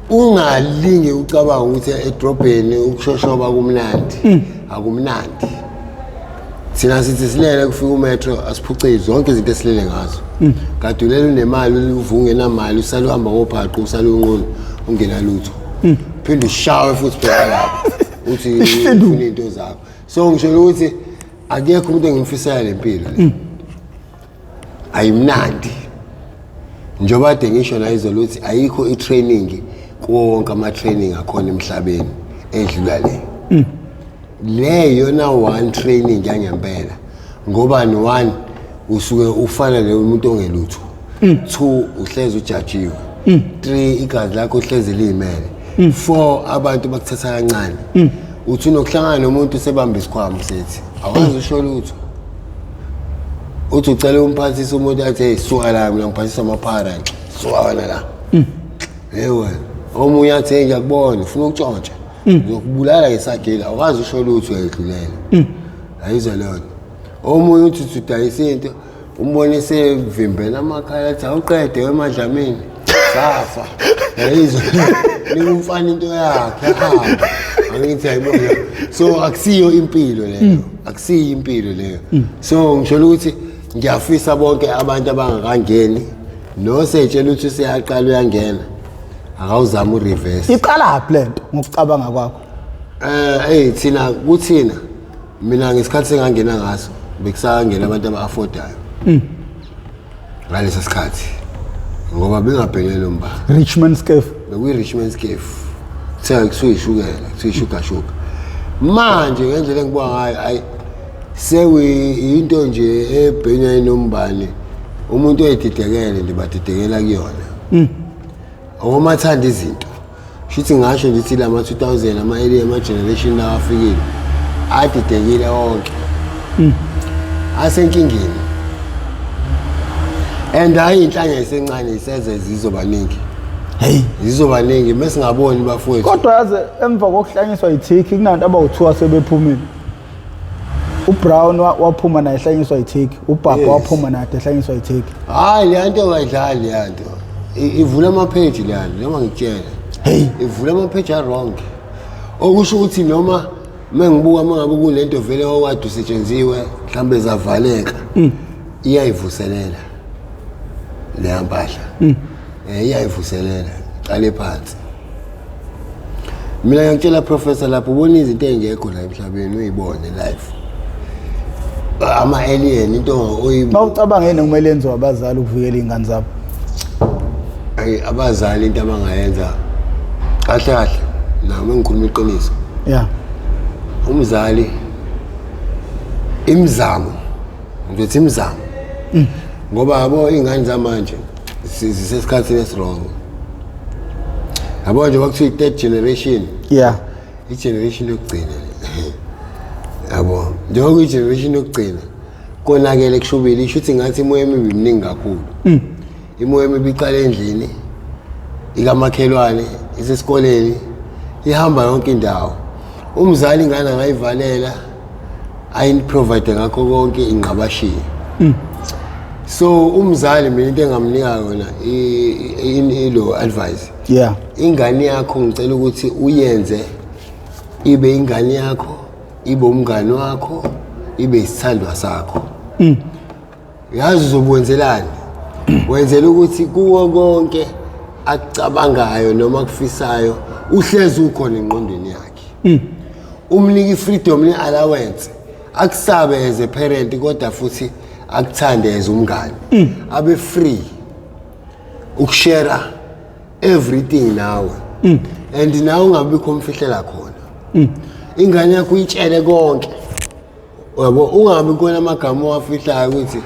ungalinge ucabanga ukuthi edrobheni ukushoshoba kumnandi. Akumnandi. Thina sithi silele kufika umetro asiphuce zonke izinto esilele ngazo. Kade ulele unemali, uvuka ungenamali, usale uhamba ngophaqo, usale unqunu ungena lutho, phinde ushawe futhi phela lapho uthi ufuna into zakho. So ngisho ukuthi akekho umuntu engimfisela le mpilo le, ayimnandi. Njengoba kade ngisho la izolo ukuthi ayikho i-training kuwo wonke ama-training akhona emhlabeni edlula le. Le yona one training yangempela, ngoba ni one usuke ufana nomuntu ongelutho, two uhlezi ujajiwe, three igazi lakho hlezi liyimele, four abantu bakuthatha kancane, uthi unokuhlangana nomuntu sebamba isikhwama sethi awazi usho lutho, uthi ucela umphathisa umuntu athi hey suka la, mina ngiphathisa amaphara, suka wena la. Hey wena, omunye athi hey ngiyakubona ufuna ukutshontsha, ngizokubulala ngesagila, awukazi usho lutho, uyayidlulela, ayizwa leyo nto. Omunye uthi udayisa into, umbone sevimbela amakhala athi awuqede wemadlamini safa, ayizwa nika umfana into yakhe ahambe. Angithi ayibona. So akusiyo impilo leyo, akusiyo impilo leyo. So ngisho ukuthi ngiyafisa bonke abantu abangakangeni Nosetshela ukuthi useyaqala uyangena, akawuzama ureverse. Iqalaphi lento ngokucabanga kwakho? Hey, thina kuthina, mina ngesikhathi sengangena ngaso bekusangena abantu aba-affordayo ngalesa sikhathi, ngoba bengabhekele lo mbala. Richmond Skeff. Bekuyi-Richmond Skeff, kuthiwa kuthiwa ishukela, kuthiwa ishuga shuga. Manje ngendlela engibuka ngayo, ayi, sewuyinto nje ebhenywa inombani. Umuntu oyididekele nje, badidekela kuyona okomathanda izinto. Shuthi ngasho ngithi lama 2000, ama-early ama-generation lawa afikile adidekile wonke, asenkingeni, and hayi, inhlanya isencane, iseze zizobaningi. Hey. Zizobaningi mesingaboni, bafowethu. Kodwa yaze emva kokuhlanyiswa yithiki, kunabantu abawu-2 asebephumile. UBrown waphuma naye ehlanyiswa yithiki, uBhabha waphuma naye ehlanyiswa yithiki. Hayi, leya nto ungayidlali, leya nto ivula amapheji leya nto, noma ngikutshela. Hey. Ivula amapheji a-wrong, okusho ukuthi noma mengibuka, uma ngabe kunento vele owade usetshenziwe, mhlawumbe zavaleka, iyayivuselela leya mpahla. Iyayivuselela, qale phansi. Mina ngiyakutshela, professor, lapho ubona izinto ey'ngekho la emhlabeni, uyibone life, ama-alien, into Mawucabanga, yini kumele yenziwe abazali ukuvikela iy'ngane zabo? Ayi, abazali into abangayenza kahle kahle, nami ngikhuluma iqiniso, umzali imizamo, ngizothi imizamo, ngoba yabo iy'ngane zamanje zisesikhathini esiwrong, yabo, nje kwakuthiwa i-third generation, i-generation yokugcina le, yabo, njengoba kuyi-generation yokugcina konakele kushubile, isho ukuthi ngathi imoya emibi miningi kakhulu. Imoya emibi iqala endlini, ikamakhelwane, isesikoleni, ihamba yonke indawo. Umzali ingane angayivalela, ayiprovide ngakho konke, ingqabashiye. So umzali, mina into engamnika yona ilo advice: ingane yakho ngicela ukuthi uyenze ibe ingane yakho, ibe umngani wakho, ibe isithandwa sakho. Yazi uzobwenzelani? Wenzela ukuthi kuwo konke akucabangayo noma akufisayo, uhlezi ukhona engqondweni yakhe. Umnika i-freedom ne-allowance, akusabe as a parent, kodwa futhi akuthande as umngani, abe free ukushare everything nawe, and nawe ungabikho umfihlela khona. Ingane yakho uyitshele konke, yabo, ungabi khona amagama owafihlayo, ukuthi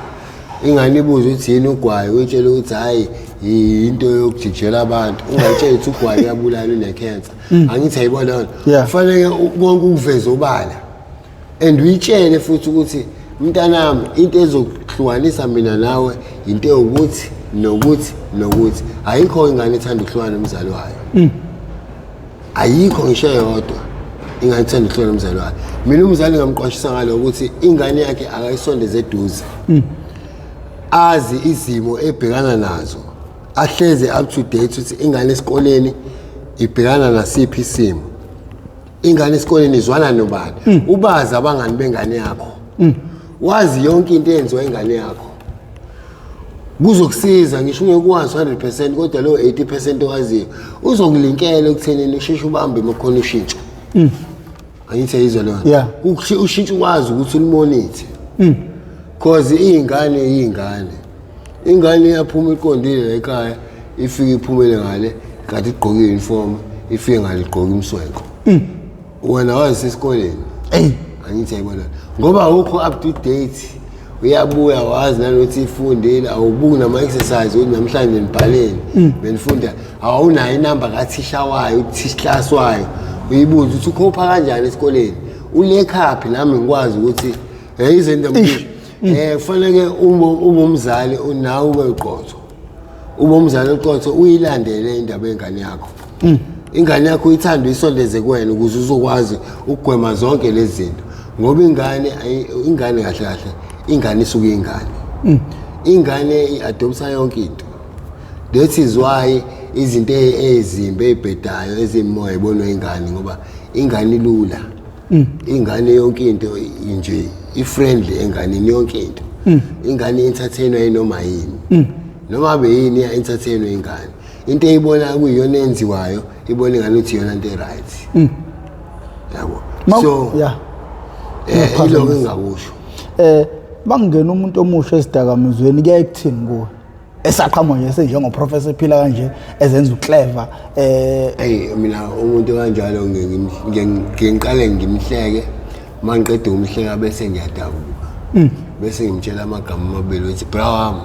ingane ibuze ukuthi yini ugwayi, uyitshele ukuthi hhayi, yinto yokujijela abantu. Ungayitsheli ukuthi ugwayi uyabulala, une-cancer, angithi ayibona yona? Kufanele konke ukuveze obala, and uyitshele futhi ukuthi mntanami, into ezokuhlukanisa mina nawe into ewukuthi nokuthi nokuthi. Ayikho ingane ethanda ukuhlukana nomzali wayo, ayikho ngisho eyodwa ingane ethanda ukuhlukana nomzali wayo. Mina umzali ngamqwashisa ngalo ukuthi ingane yakhe akayisondeze eduze, azi izimo ebhekana nazo, ahleze up to date ukuthi ingane esikoleni ibhekana nasiphi isimo, ingane esikoleni izwana nobani, ubazi abangani bengane yakho, wazi yonke into eyenziwa ingane yakho. Kuzokusiza, ngisho ungeke wazi 100%, kodwa lo 80% owaziyo uzokulinkela ekuthenini usheshe ubambe uma kukhona ushintsho, angithi ayizwa leyo? Yeah. Ushintsho ukwazi ukuthi ulimonithe, cause iy'ngane iy'ngane, ingane iyaphuma iqondile la ekhaya, ifike iphumele ngale kanti igqoke i-uniform, ifike ngale igqoke imswenko, wena wazi esikoleni. Eyi. Angithi ayibona, ngoba awukho up to date. Uyabuya wazi nanokuthi ifundile, awubuki nama-exercise ukuthi namhlanje nibhaleni, benifunda, awunayo inamba kathisha wayo, uthisha class wayo, uyibuze ukuthi ukhopha kanjani esikoleni, ulekhaphi, nami ngikwazi ukuthi izinto kufanele ube umzali nawe ube qotho, ube umzali oqotho, uyilandele indaba yengane yakho. Ingane yakho uyithande, uyisondeze kuwena ukuze uzokwazi ukugwema zonke lezi zinto, ngoba ingane ingane kahle kahle, ingane isuke ingane, ingane i-adopta yonke into. That is why izinto ezimbi, ey'bhedayo, ezimoya ibonwa ingane, ngoba ingane ilula, ingane yonke into nje i-friendly enganeni, yonke into ingane i-entertainwa yinoma yini. Noma beyini iya-entertain ingane, into eyibona kuyiyona enziwayo, ibona ingane ukuthi iyona into e-right, yabo. So iloko engingakusho. Bangena umuntu omusha esidakamizweni, kuyaye kuthini kuwe esaqhamuka nje senjengoprofessor ephila kanje ezenza uclever? Eyi, mina umuntu kanjalo ngiqale ngimhleke, uma ngiqeda ukumhleka bese ngiyadabuka, bese ngimtshela amagama amabili ukuthi, "Bra wami,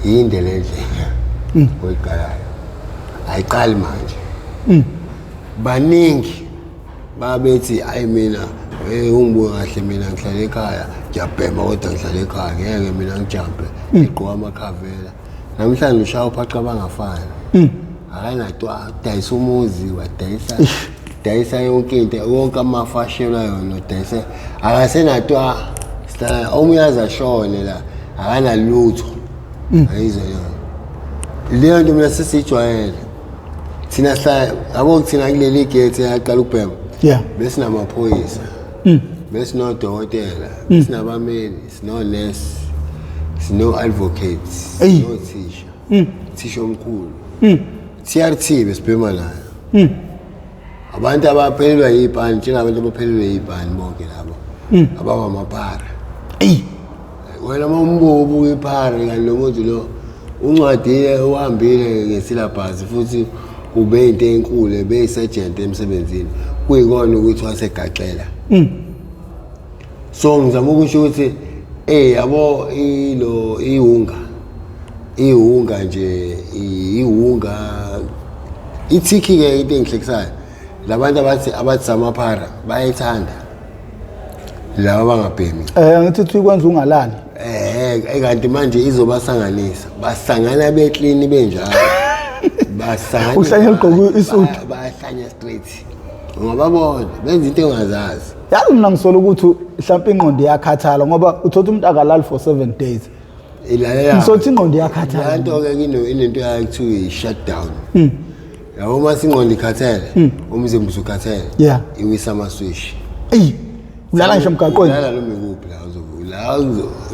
yinde le ndlela oyiqalayo, ayiqali manje." Baningi babethi, "Ayi mina, hey, ungibuka kahle, mina ngihlala ekhaya, ngiyabhema kodwa ngihlala ekhaya, ngeke mina ngijampe ngigqoka amakhavela." Namhlanje ushaya uphaqa bangafani, akanatwa, dayisa umuzi, wadayisa, dayisa yonke into, wonke amafa ashelwa yona udayisa, akasenatwa. Sihlala omunye aze ashone la akanalutho. Ayizwa yona leyo nto. Mina sesiyijwayele thina, sihlala yabo thina kuleli gate yaqala ukubhema. Besinamaphoyisa, besinodokotela, besinabameli, sinonesi, sino-advocates, sinothisha, thisha omkhulu, TRT besibhema nayo. Abantu abaphelelwa yipani, njengabantu abaphelelwe yipani bonke labo abangamaphara. Wena uma umbuka ubuka iphara, kanti lo muntu lo uncwadile, uhambile ngesilabhasi futhi ube into enkulu, ebeyi-sergeant emsebenzini, kuyikona ukuthi wasegaxela. So ngizama ukusho ukuthi yabo, ilo iwunga, iwunga nje, iwunga ithiki-ke. Into engihlekisayo, labantu abathi amaphara bayayithanda, laba abangabhemi. Ngithi thi kwenza ungalali. Kanti manje izobasanganisa, basangana beklini benjalo, basangana. Uhlanya ligqoke isudu. Bayahlanya straight, ungababona benza into engazazi. Yazi, mina ngisola ukuthi mhlawumbe ingqondo iyakhathala, ngoba uthola umuntu akalali for 7 days. Ilalela. Ngisothi ingqondo iyakhathala. Le nto-ke inento yayo kuthiwa i-shutdown, yabo. Uma singqondo ikhathele, umzimba usukhathele, iwisa amaswishi. Eyi, ulala ngisho emgaqweni. Ulala noma ikuphi la uzobe la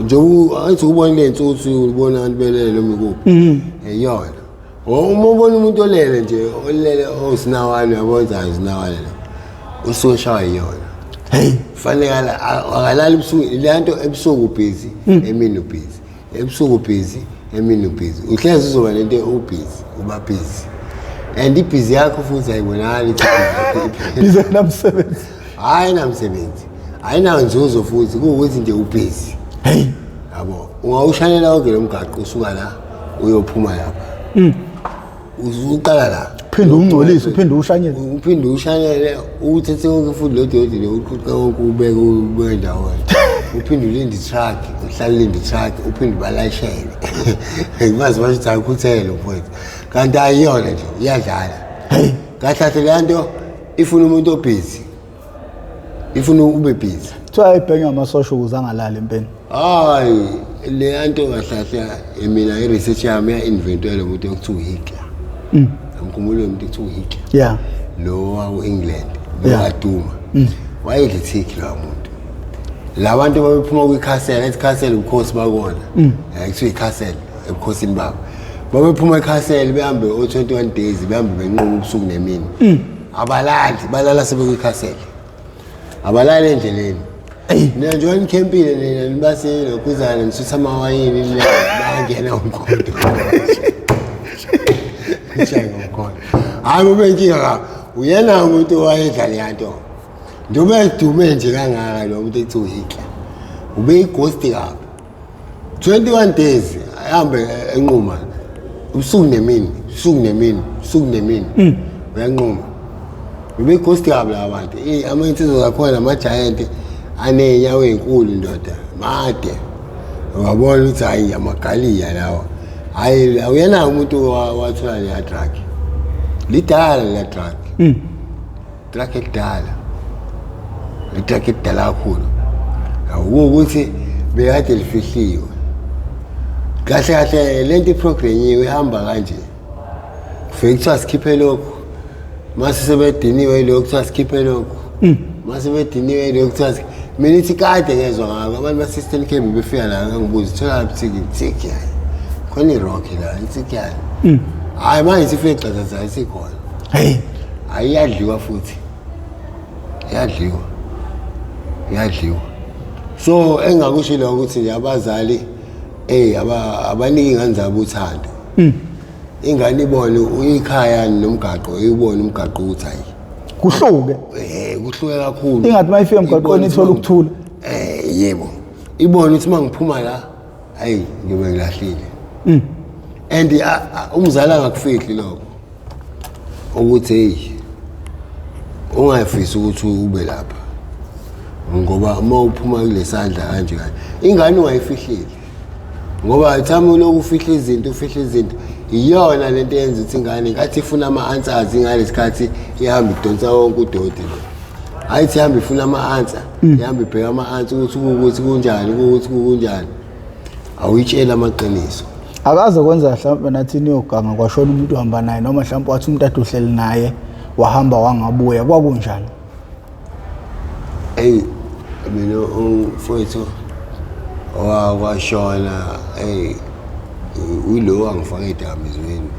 njengoba angithi ubona le nsuthu, ubona abantu belele noma ikuphi, iyona. Uma ubona umuntu olele nje, olele owusinawane, uyabona ukuthi hayi, usinawane lo, usuke eshawa yiyona. Hey. Fanele akalali ebusuku. Le nto ebusuku ubhizi, emini ubhizi, ebusuku ubhizi, emini ubhizi, uhlezi uzoba nento, ubhizi, uba busy, and ibhizi yakho futhi ayibonakali ukuthi ibhizi. Bize namsebenzi. Hayi, namsebenzi, ayinanzuzo futhi, kuwukuthi nje ubhizi. Hey. Yabo, ungawushanela wonke lo mgaqo, usuka la uyophuma lapha, uqala la. Phinde ungcolise, uphinde ushanyele. Uphinde ushanele, uthethe konke futhi lo doti lo, uqhuqe konke, ubeke ndawonye, uphinde ulinde i-truck, uhlale ulinde i-truck, uphinde ubalayishele, bazi basho ukuthi akukhuthele mfowethu, kanti ayiyona nje, iyadlala kahle kahle. Leya nto ifuna umuntu obhizi, ifuna ube busy. Kuthiwa ibhenywa amasosha ukuze angalali empeni. Hayi, leya nto kahle kahle, mina i-research yami ya-inventwa lo muntu okuthiwa uHitler. Ngikhumbula lo muntu ekuthiwa uHitler, lo waku-England, lo waduma, wayedla ithiki lowa muntu. La bantu babephuma kwi-castle, ethi castle ubukhosi bakona, kuthiwa i-castle ebukhosini babo, babephuma e-castle behambe o-21 days, behambe benquma ubusuku nemini, abalali, balala sebekwi-castle, abalali endleleni. Nina njengoba nikhempile nina, nibaselokhuzana, nisutha amawayini, nina bayangena umkhonto, nishaye ngomkhonto. Hhayi, kube inkinga kabi. Uyena umuntu owayedla leya nto, njengoba edume nje kangaka lo muntu ekuthiwa uHitler, ube-yi-ghost kabi. 21 days ahambe enquma ubusuku nemini, ubusuku nemini, ubusuku nemini, uyanquma, ube-yi-ghost kabi laba bantu. Ama-insizwa zakhona, ama-giant aney'nyawo ey'nkulu, ndoda, made, ungabona ukuthi hhayi, amagaliya lawa. Hhayi, uyena umuntu wathola leya drug, lidala leya drug, drug elidala, i-drug elidala kakhulu, ukuthi bekade lifihliwe. Kahle kahle lento iprogrammiwe, ihamba kanje: kufike kuthiwa sikhiphe lokhu, mase sebediniwe yilokhu, kuthiwa sikhiphe lokhu, mase bediniwe yilokhu, kuthiwa mina ithi kade ngezwa ngako. Abantu base-Eastern Cape befika la, ngangibuza, "Thola thiki thiki?" Hayi. Khona i-rock la, ithi kuyani. Hayi manje isifike gxazaza isikhona. Hey. Hayi iyadliwa futhi. Iyadliwa. Iyadliwa. So engakusho la ukuthi nje abazali abaniki ingane zabo uthando. Ingane ibone ikhaya nomgaqo, ibone umgaqo ukuthi hayi. Kuhluke. Kuhluke kakhulu. Ingathi mayifika emgaqweni ithola ukuthula. Yebo. Ibone ukuthi mangiphuma la, hayi ngibe ngilahlile. And umzali angakufihli lokho. Ukuthi hey ungafisi ukuthi ube lapha. Ngoba uma uphuma kulesandla kanje kanje, ingane ungayifihleli. Ngoba ithama lokhu ufihla izinto, ufihla izinto. Iyona lento eyenza ukuthi ingane ngathi ifuna ama-answers ngalesikhathi ihamba idonsa wonke udoti lo. Hayi ithi ihamba ifuna ama-answer, ihamba ibheka ama-answer ukuthi kuwukuthi kunjani, kuwukuthi kunjani. Awuyitsheli amaqiniso. Akaze kwenza mhlawumbe nathi niyoganga kwashona umuntu ohamba naye noma mhlawumbe wathi umuntu ade uhleli naye wahamba wangabuya, kwakunjani? Eyi mina umfowethu wakwashona, eyi ulo wangifaka edakamizweni.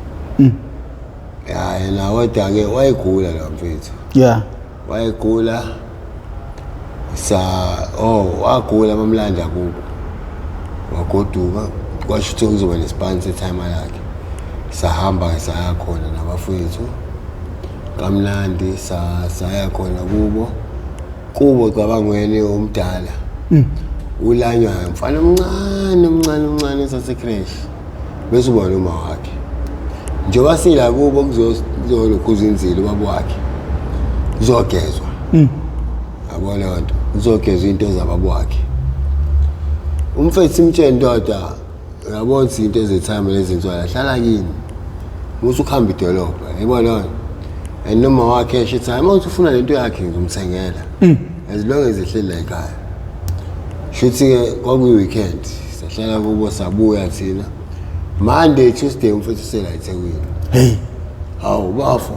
Ya yena kodwa-ke wayegula lo mfethu. Yeah. Wayegula sa wagula bamlanda kubo. Wagoduka kwasho ukuthi kuzoba nesipani setimer lakhe. Sahamba saya khona nabafowethu. Kamnandi saya khona kubo. Kubo cabangweni omdala. Ulanywa mfana omncane omncane omncane sase-creche. Bese ubona uma wakhe. Njengoba sila kubo kuzolokhuza inzilo ubaba wakhe. Kuzogezwa. Yabo leyo nto. Kuzogezwa into zababa wakhe. Umfethu simtshele ndoda, uyabona ukuthi into ezethime lezi nswala hlala kini. Musu ukuhamba idolobha, yebo leyo nto. And noma wakhe esho ethi hayi uma uthi ufuna lento yakhe ngizomthengela. As long as ehleli la ekhaya. Shuthi-ke kwakuyi-weekend, sahlala kubo sabuya thina. Monday, Tuesday umfethu usela eThekwini. Hey. Hawu bafo.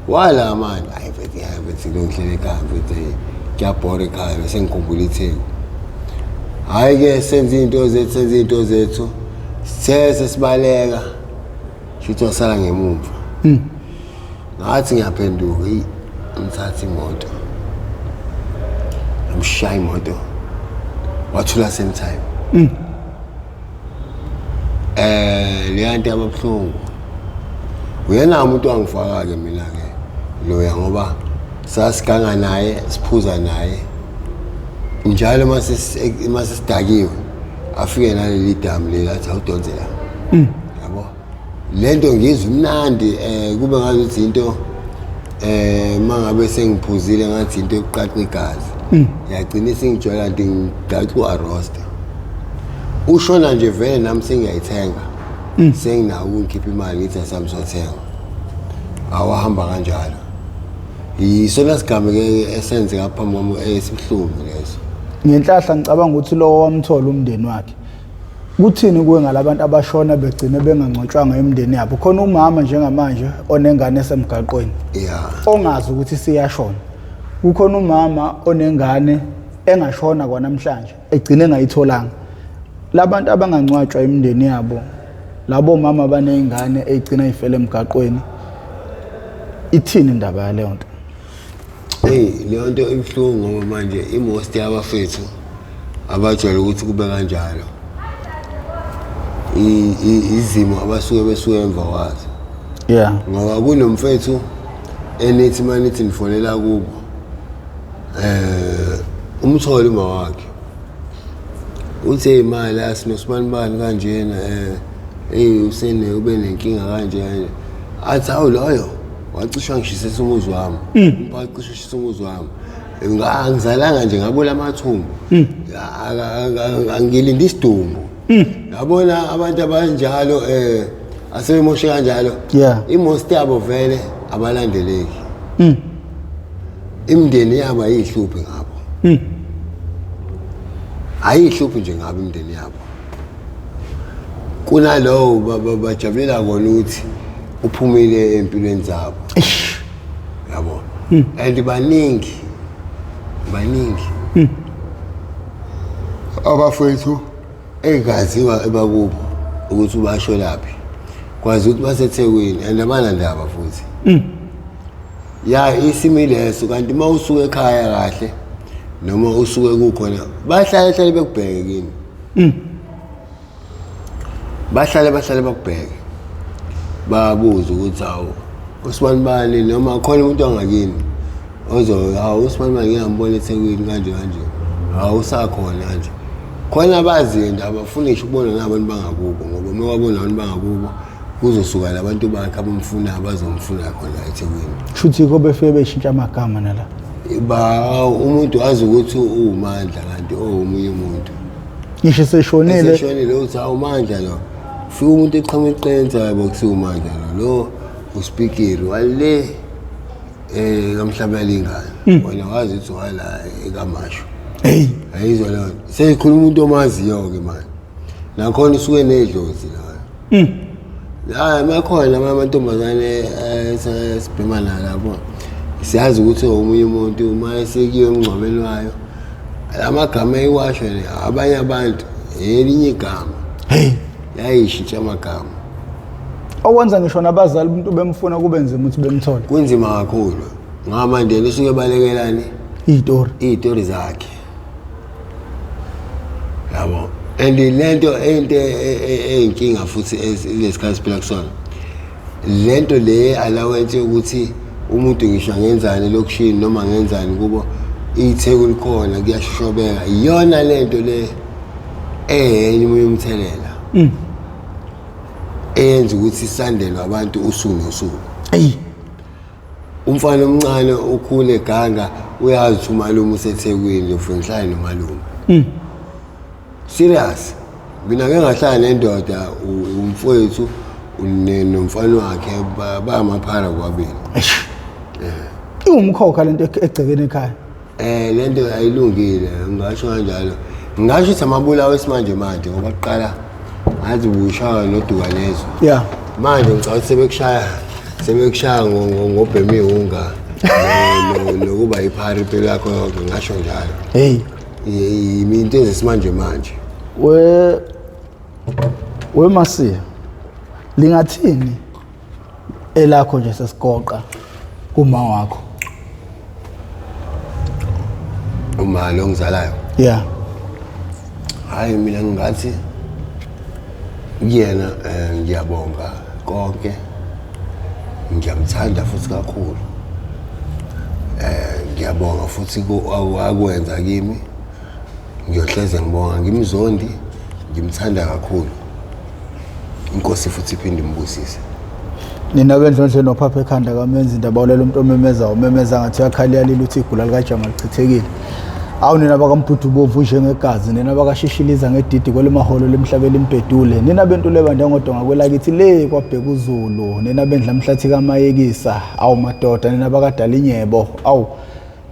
Wala manje, hayi mfethu, hayi mfethu lo ngihlele ekhaya mfethu. Kuyabhora ekhaya bese ngikhumbula iTheku. Hayi ke senze izinto zethu, senze izinto zethu. Sithe sesibaleka. Shuthi wasala ngemumva. Ngathi ngiyaphenduka, eyi ngithatha imoto. Ngimshaya imoto. Wathula same time. Leya nto yababuhlungu. Uyena umuntu wangifaka ke mina ke loya ngoba sasiganga naye, siphuza naye. Njalo mase sidakiwe afike naleli damu leli athi awudonse la. Yabo. Lento ngizwe imnandi kube ngathi into mangabe sengiphuzile ngathi into yokuqaqa igazi. Yagcina sengijwayela kanti ngigaxa uArosta. Ushona nje vele nami sengiyayithenga. Senginawo ukungikhipha imali ngithi asamsothenga. Awahamba kanjalo. Yisona sigame ke esenzeka phambi kwami esibuhlungu leso. Ngenhlahla ngicabanga ukuthi lowo wamthola umndeni wakhe. Kuthini kuwe ngalabantu abashona begcine bengangcwatshwanga emndeni yabo? Khona umama njengamanje onengane esemgaqweni. Yeah. Ongazi ukuthi siyashona. Kukhona umama onengane engashona kwanamhlanje egcine engayitholanga. Labantu abangangcwatshwa emndeni yabo, labo mama banezingane egcina ifele emgaqweni. Ithini indaba yaleyo nto? Hey, leyo nto ibuhlungu ngoba manje imost yabafethu abajwayele ukuthi kube kanjalo. Izimo abasuke besuke emva kwazo. Yeah. Ngoba kunomfethu enithi manithi nifonela kubo. Umthole uma wakhe. Uthe imali asinosibani kanjena hey usene ube nenkinga kanje kanje. Athi awu loyo wacishwa ngishisisa umuzi wami. Umphathi ushisa umuzi wami. Angizalanga nje ngabula amathumbu. Angilindi isidumbu. Yabona abantu abanjalo asebemoshe kanjalo. Yeah. Imost yabo vele abalandeleki. Imindeni yabo ayihluphi ngabo. Ayihluphi nje ngabo imindeni yabo. Kunalowo bajabulela kona ukuthi uphumile empilweni zabo. Yabo. And baningi. Baningi. Abafethu engaziwa ebakubo. Ukuthi ubasholaphi, kwazi ukuthi baseThekwini and abanandaba futhi. Ya, isimo ileso. Kanti uma usuke ekhaya kahle noma usuke kukhona, bahlale hlale bekubheke kini. Bahlale bakubheke, babuze ukuthi hawu, usibani bani, noma khona umuntu angakini ozo, hawu, usibani bani ngiyambona eThekwini kanje kanje, hawu, usakhona kanje khona. Abaziyo nje, abafuni ngisho ukubona nabantu bangakubo, ngoba uma wabona abantu bangakubo kuzosuka labantu bakhe abamfunayo, bazomfuna khona eThekwini. Shuthi yikho befike beshintsha amagama nala. Ba umuntu wazi ukuthi uwumandla kanti omunye umuntu. Ngisho seshonile. Eseshonile uthi awumandla lo. Fika umuntu eqhamuka iqensa, yabo, kusiwa umandla lo, lo uspikiri wale kamhlaba yalingana, wena wazi ukuthi wala ekamasho. Hey. Ayizwa leyo nto, seyikhuluma umuntu omaziyo-ke manje, nakhona usuke nedlozi layo. Hayi, makhona amanye amantombazane esibhema nayo lapho, siyazi ukuthi omunye umuntu uma esekuyiwe emngcwabeni wayo, amagama eyiwasho nje abanye abantu, elinye igama. Hey. Yayishintsha amagama. Okwenza ngisho nabazali umuntu bemfuna kube nzima ukuthi bemthole. Kunzima kakhulu ngoba manje yena usuke ebalekelani? Iy'tori. Iy'tori zakhe, yabo. And lento into eyinkinga futhi kulesikhathi siphila kusona, lento le allowance yokuthi umuntu ngisho angenzani elokishini noma angenzani kubo, itheku likhona, kuyashobeka, iyona lento le eyenye omunye umthelela eyenza ukuthi sandelwe abantu usuku nosuku. Eyi. Umfana omncane ukhule eganga, uyazi ukuthi umalume useThekwini, ufuna ngihlale nomalume. Serious, mina ngeke ngahlala nendoda, umfowethu nomfana wakhe bamaphara kwabili. Eish. Iwumkhokha lento egcekeni ekhaya. Lento ayilungile, ngingasho kanjalo. Ngingasho ukuthi amabulawo esimanje manje, ngoba kuqala ngathi bushaya noduka lezo. Manje ngicabanga ukuthi sebekushaya ngobhema ihunga nokuba iphara impilo yakho yonke, ngingasho njalo. Hey. Into ezesimanje manje. We Masiya, lingathini elakho nje sesigoqa kuma wakho? Uma lo ngizalayo? Yeah. Hayi, mina ngingathi kuyena ngiyabonga konke, ngiyamthanda futhi kakhulu. Ngiyabonga futhi akwenza kimi, ngiyohleze ngibonga, ngimzondi, ngimthanda kakhulu. Inkosi futhi iphinde imbusise. Nina bendlondle nophapha ekhanda kamenzi indaba ulela umuntu omemeza umemeza ngathi uyakhala iyalila uthi igula likajama lichithekile. Awu nina bakaMbhudu bomvu njengegazi, nina bakashishiliza ngedidi kwelimaholo lemhlaba elimbhedule, nina bentule bandengodonga kwelakithi le kwabheka uZulu, nina bendla mhlathi kaMayekisa, awu madoda, nina bakadala inyebo, awu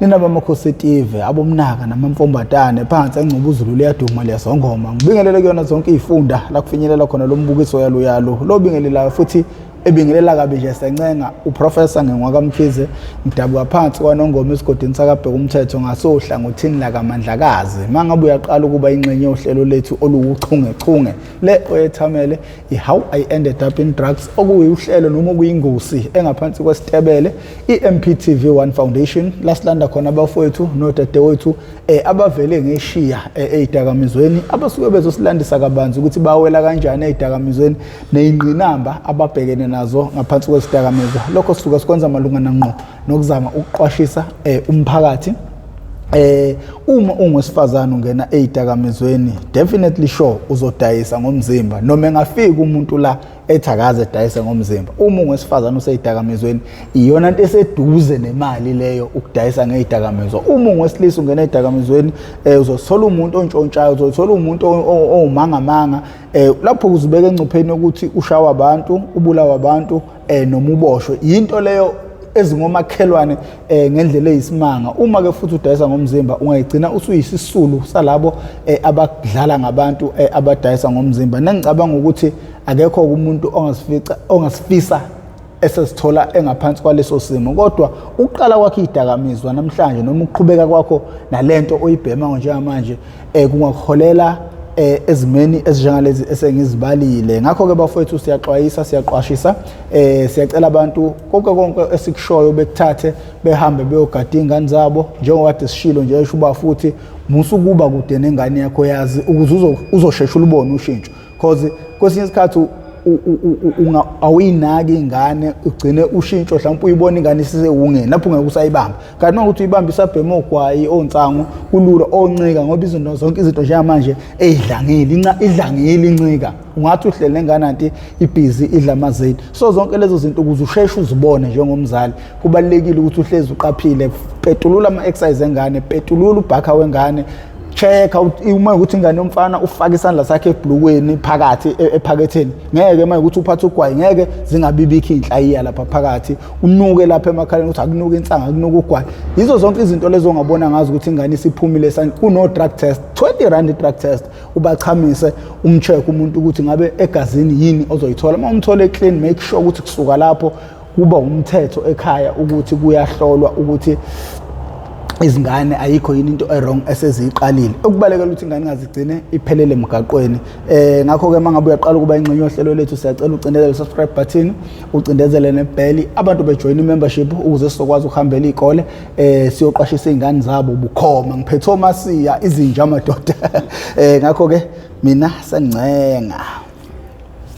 nina bamakhosi etive abomnaka namamfombatane phansi engcuba uZulu liyaduma liyasongoma. Ngibingelele kuyona zonke iy'funda la kufinyelela khona lo mbukiso yalo lo bingelelayo futhi ebingelela kabi nje sencenga uProfessor Ngengwakamkhize, ngidabuka phansi kwaNongoma esigodini sakabheka umthetho ngasohlangothini lakaMandlakazi. Mangabe uyaqala ukuba ingxenye yohlelo lethu oluwuchungechunge le oyethamele i-How I Ended Up in Drugs, okuwuhlelo noma okuyingosi engaphansi kwesitebele i-MPTV One Foundation, lasilanda khona abafowethu nodadewethu abavele ngeshiya ey'dakamizweni, abasuke bezosilandisa kabanzi ukuthi bawela kanjani ey'dakamizweni ney'ngqinamba ababhekene nazo ngaphansi kwezidakamizwa. Lokho sisuke sikwenza malungana ngqo nokuzama ukuqwashisa umphakathi. Uma ungowesifazane ungena ezidakamizweni, definitely sure uzodayisa ngomzimba, noma engafika umuntu la ethi akaze edayise ngomzimba. Uma ungowesifazane useyidakamizweni, iyona nto eseduze nemali leyo, ukudayisa ngezidakamizwa. Uma ungowesilisa ungena ezidakamizweni, uzothola umuntu ontshontshayo, uzothola umuntu owumangamanga, lapho uzibeka engcupheni yokuthi ushawa abantu, ubulawa abantu, noma uboshwe yinto leyo ezingomakhelwane ngendlela eyisimanga. Uma ke futhi udayisa ngomzimba, ungayigcina usuyisisulu salabo abadlala ngabantu abadayisa ngomzimba. Nengicabanga ukuthi akekho umuntu ongasifica ongasifisa esesithola engaphansi kwaleso simo, kodwa ukuqala kwakho idakamizwa namhlanje noma ukuqhubeka kwakho nalento oyibhema njengamanje kungakuholela ezimeni ezinjengalezi esengizibalile. Ngakho-ke bafowethu, siyaxwayisa, siyaqwashisa, siyacela abantu konke konke esikushoyo bekuthathe, behambe beyogada iy'ngane zabo, njengoba kade sishilo nje, esho uba futhi musa ukuba kude nengane yakho, yazi ukuze uzosheshe ulubone ushintsho, cause kwesinye isikhathi awuyinaki ingane, ugcine ushintsho, mhlawumbe uyibona ingane isisewungeni lapho ungeke usayibamba. Kanti uma ukuthi uyibamba isabhema ogwayi, onsangu, kulula oncika, ngoba izinto zonke izinto njengamanje eyidlangile, idlangile incika, ungathi uhlele nengane anti ibhizi idla amazini. So zonke lezo zinto, ukuze usheshe uzibone njengomzali, kubalulekile ukuthi uhlezi uqaphile. Petulula ama-exercise engane, petulula ubhakha wengane, check uma ukuthi ingane yomfana ufaka isandla sakhe ebhlukweni phakathi, ephaketheni, ngeke uma ukuthi uphatha ugwayi, ngeke zingabibikho iy'nhlayiya lapha phakathi, unuke lapha emakhaleni ukuthi akunuka insanga, akunuka ugwayi. Yizo zonke izinto lezo ongabona ngazo ukuthi ingane isiphumile. Kuno-drug test, R20 i-drug test, ubachamise, umcheck umuntu ukuthi ngabe egazini yini ozoyithola. Uma umthole clean, make sure ukuthi kusuka lapho kuba umthetho ekhaya ukuthi kuyahlolwa ukuthi izingane ayikho yini into e-wrong eseziyiqalile, ukubalekela ukuthi ingane ingazigcine iphelele emgaqweni. Ngakho-ke uma ngabe uyaqala ukuba ingxenye yohlelo lethu, siyacela ucindezele subscribe button, ucindezele nebheli, abantu bejoyina i-membership, ukuze sizokwazi ukuhambela iy'kole, siyoqwashisa iy'ngane zabo bukhoma. Ngiphethe omasiya izinja, amadoda. Ngakho-ke mina sengingcenga.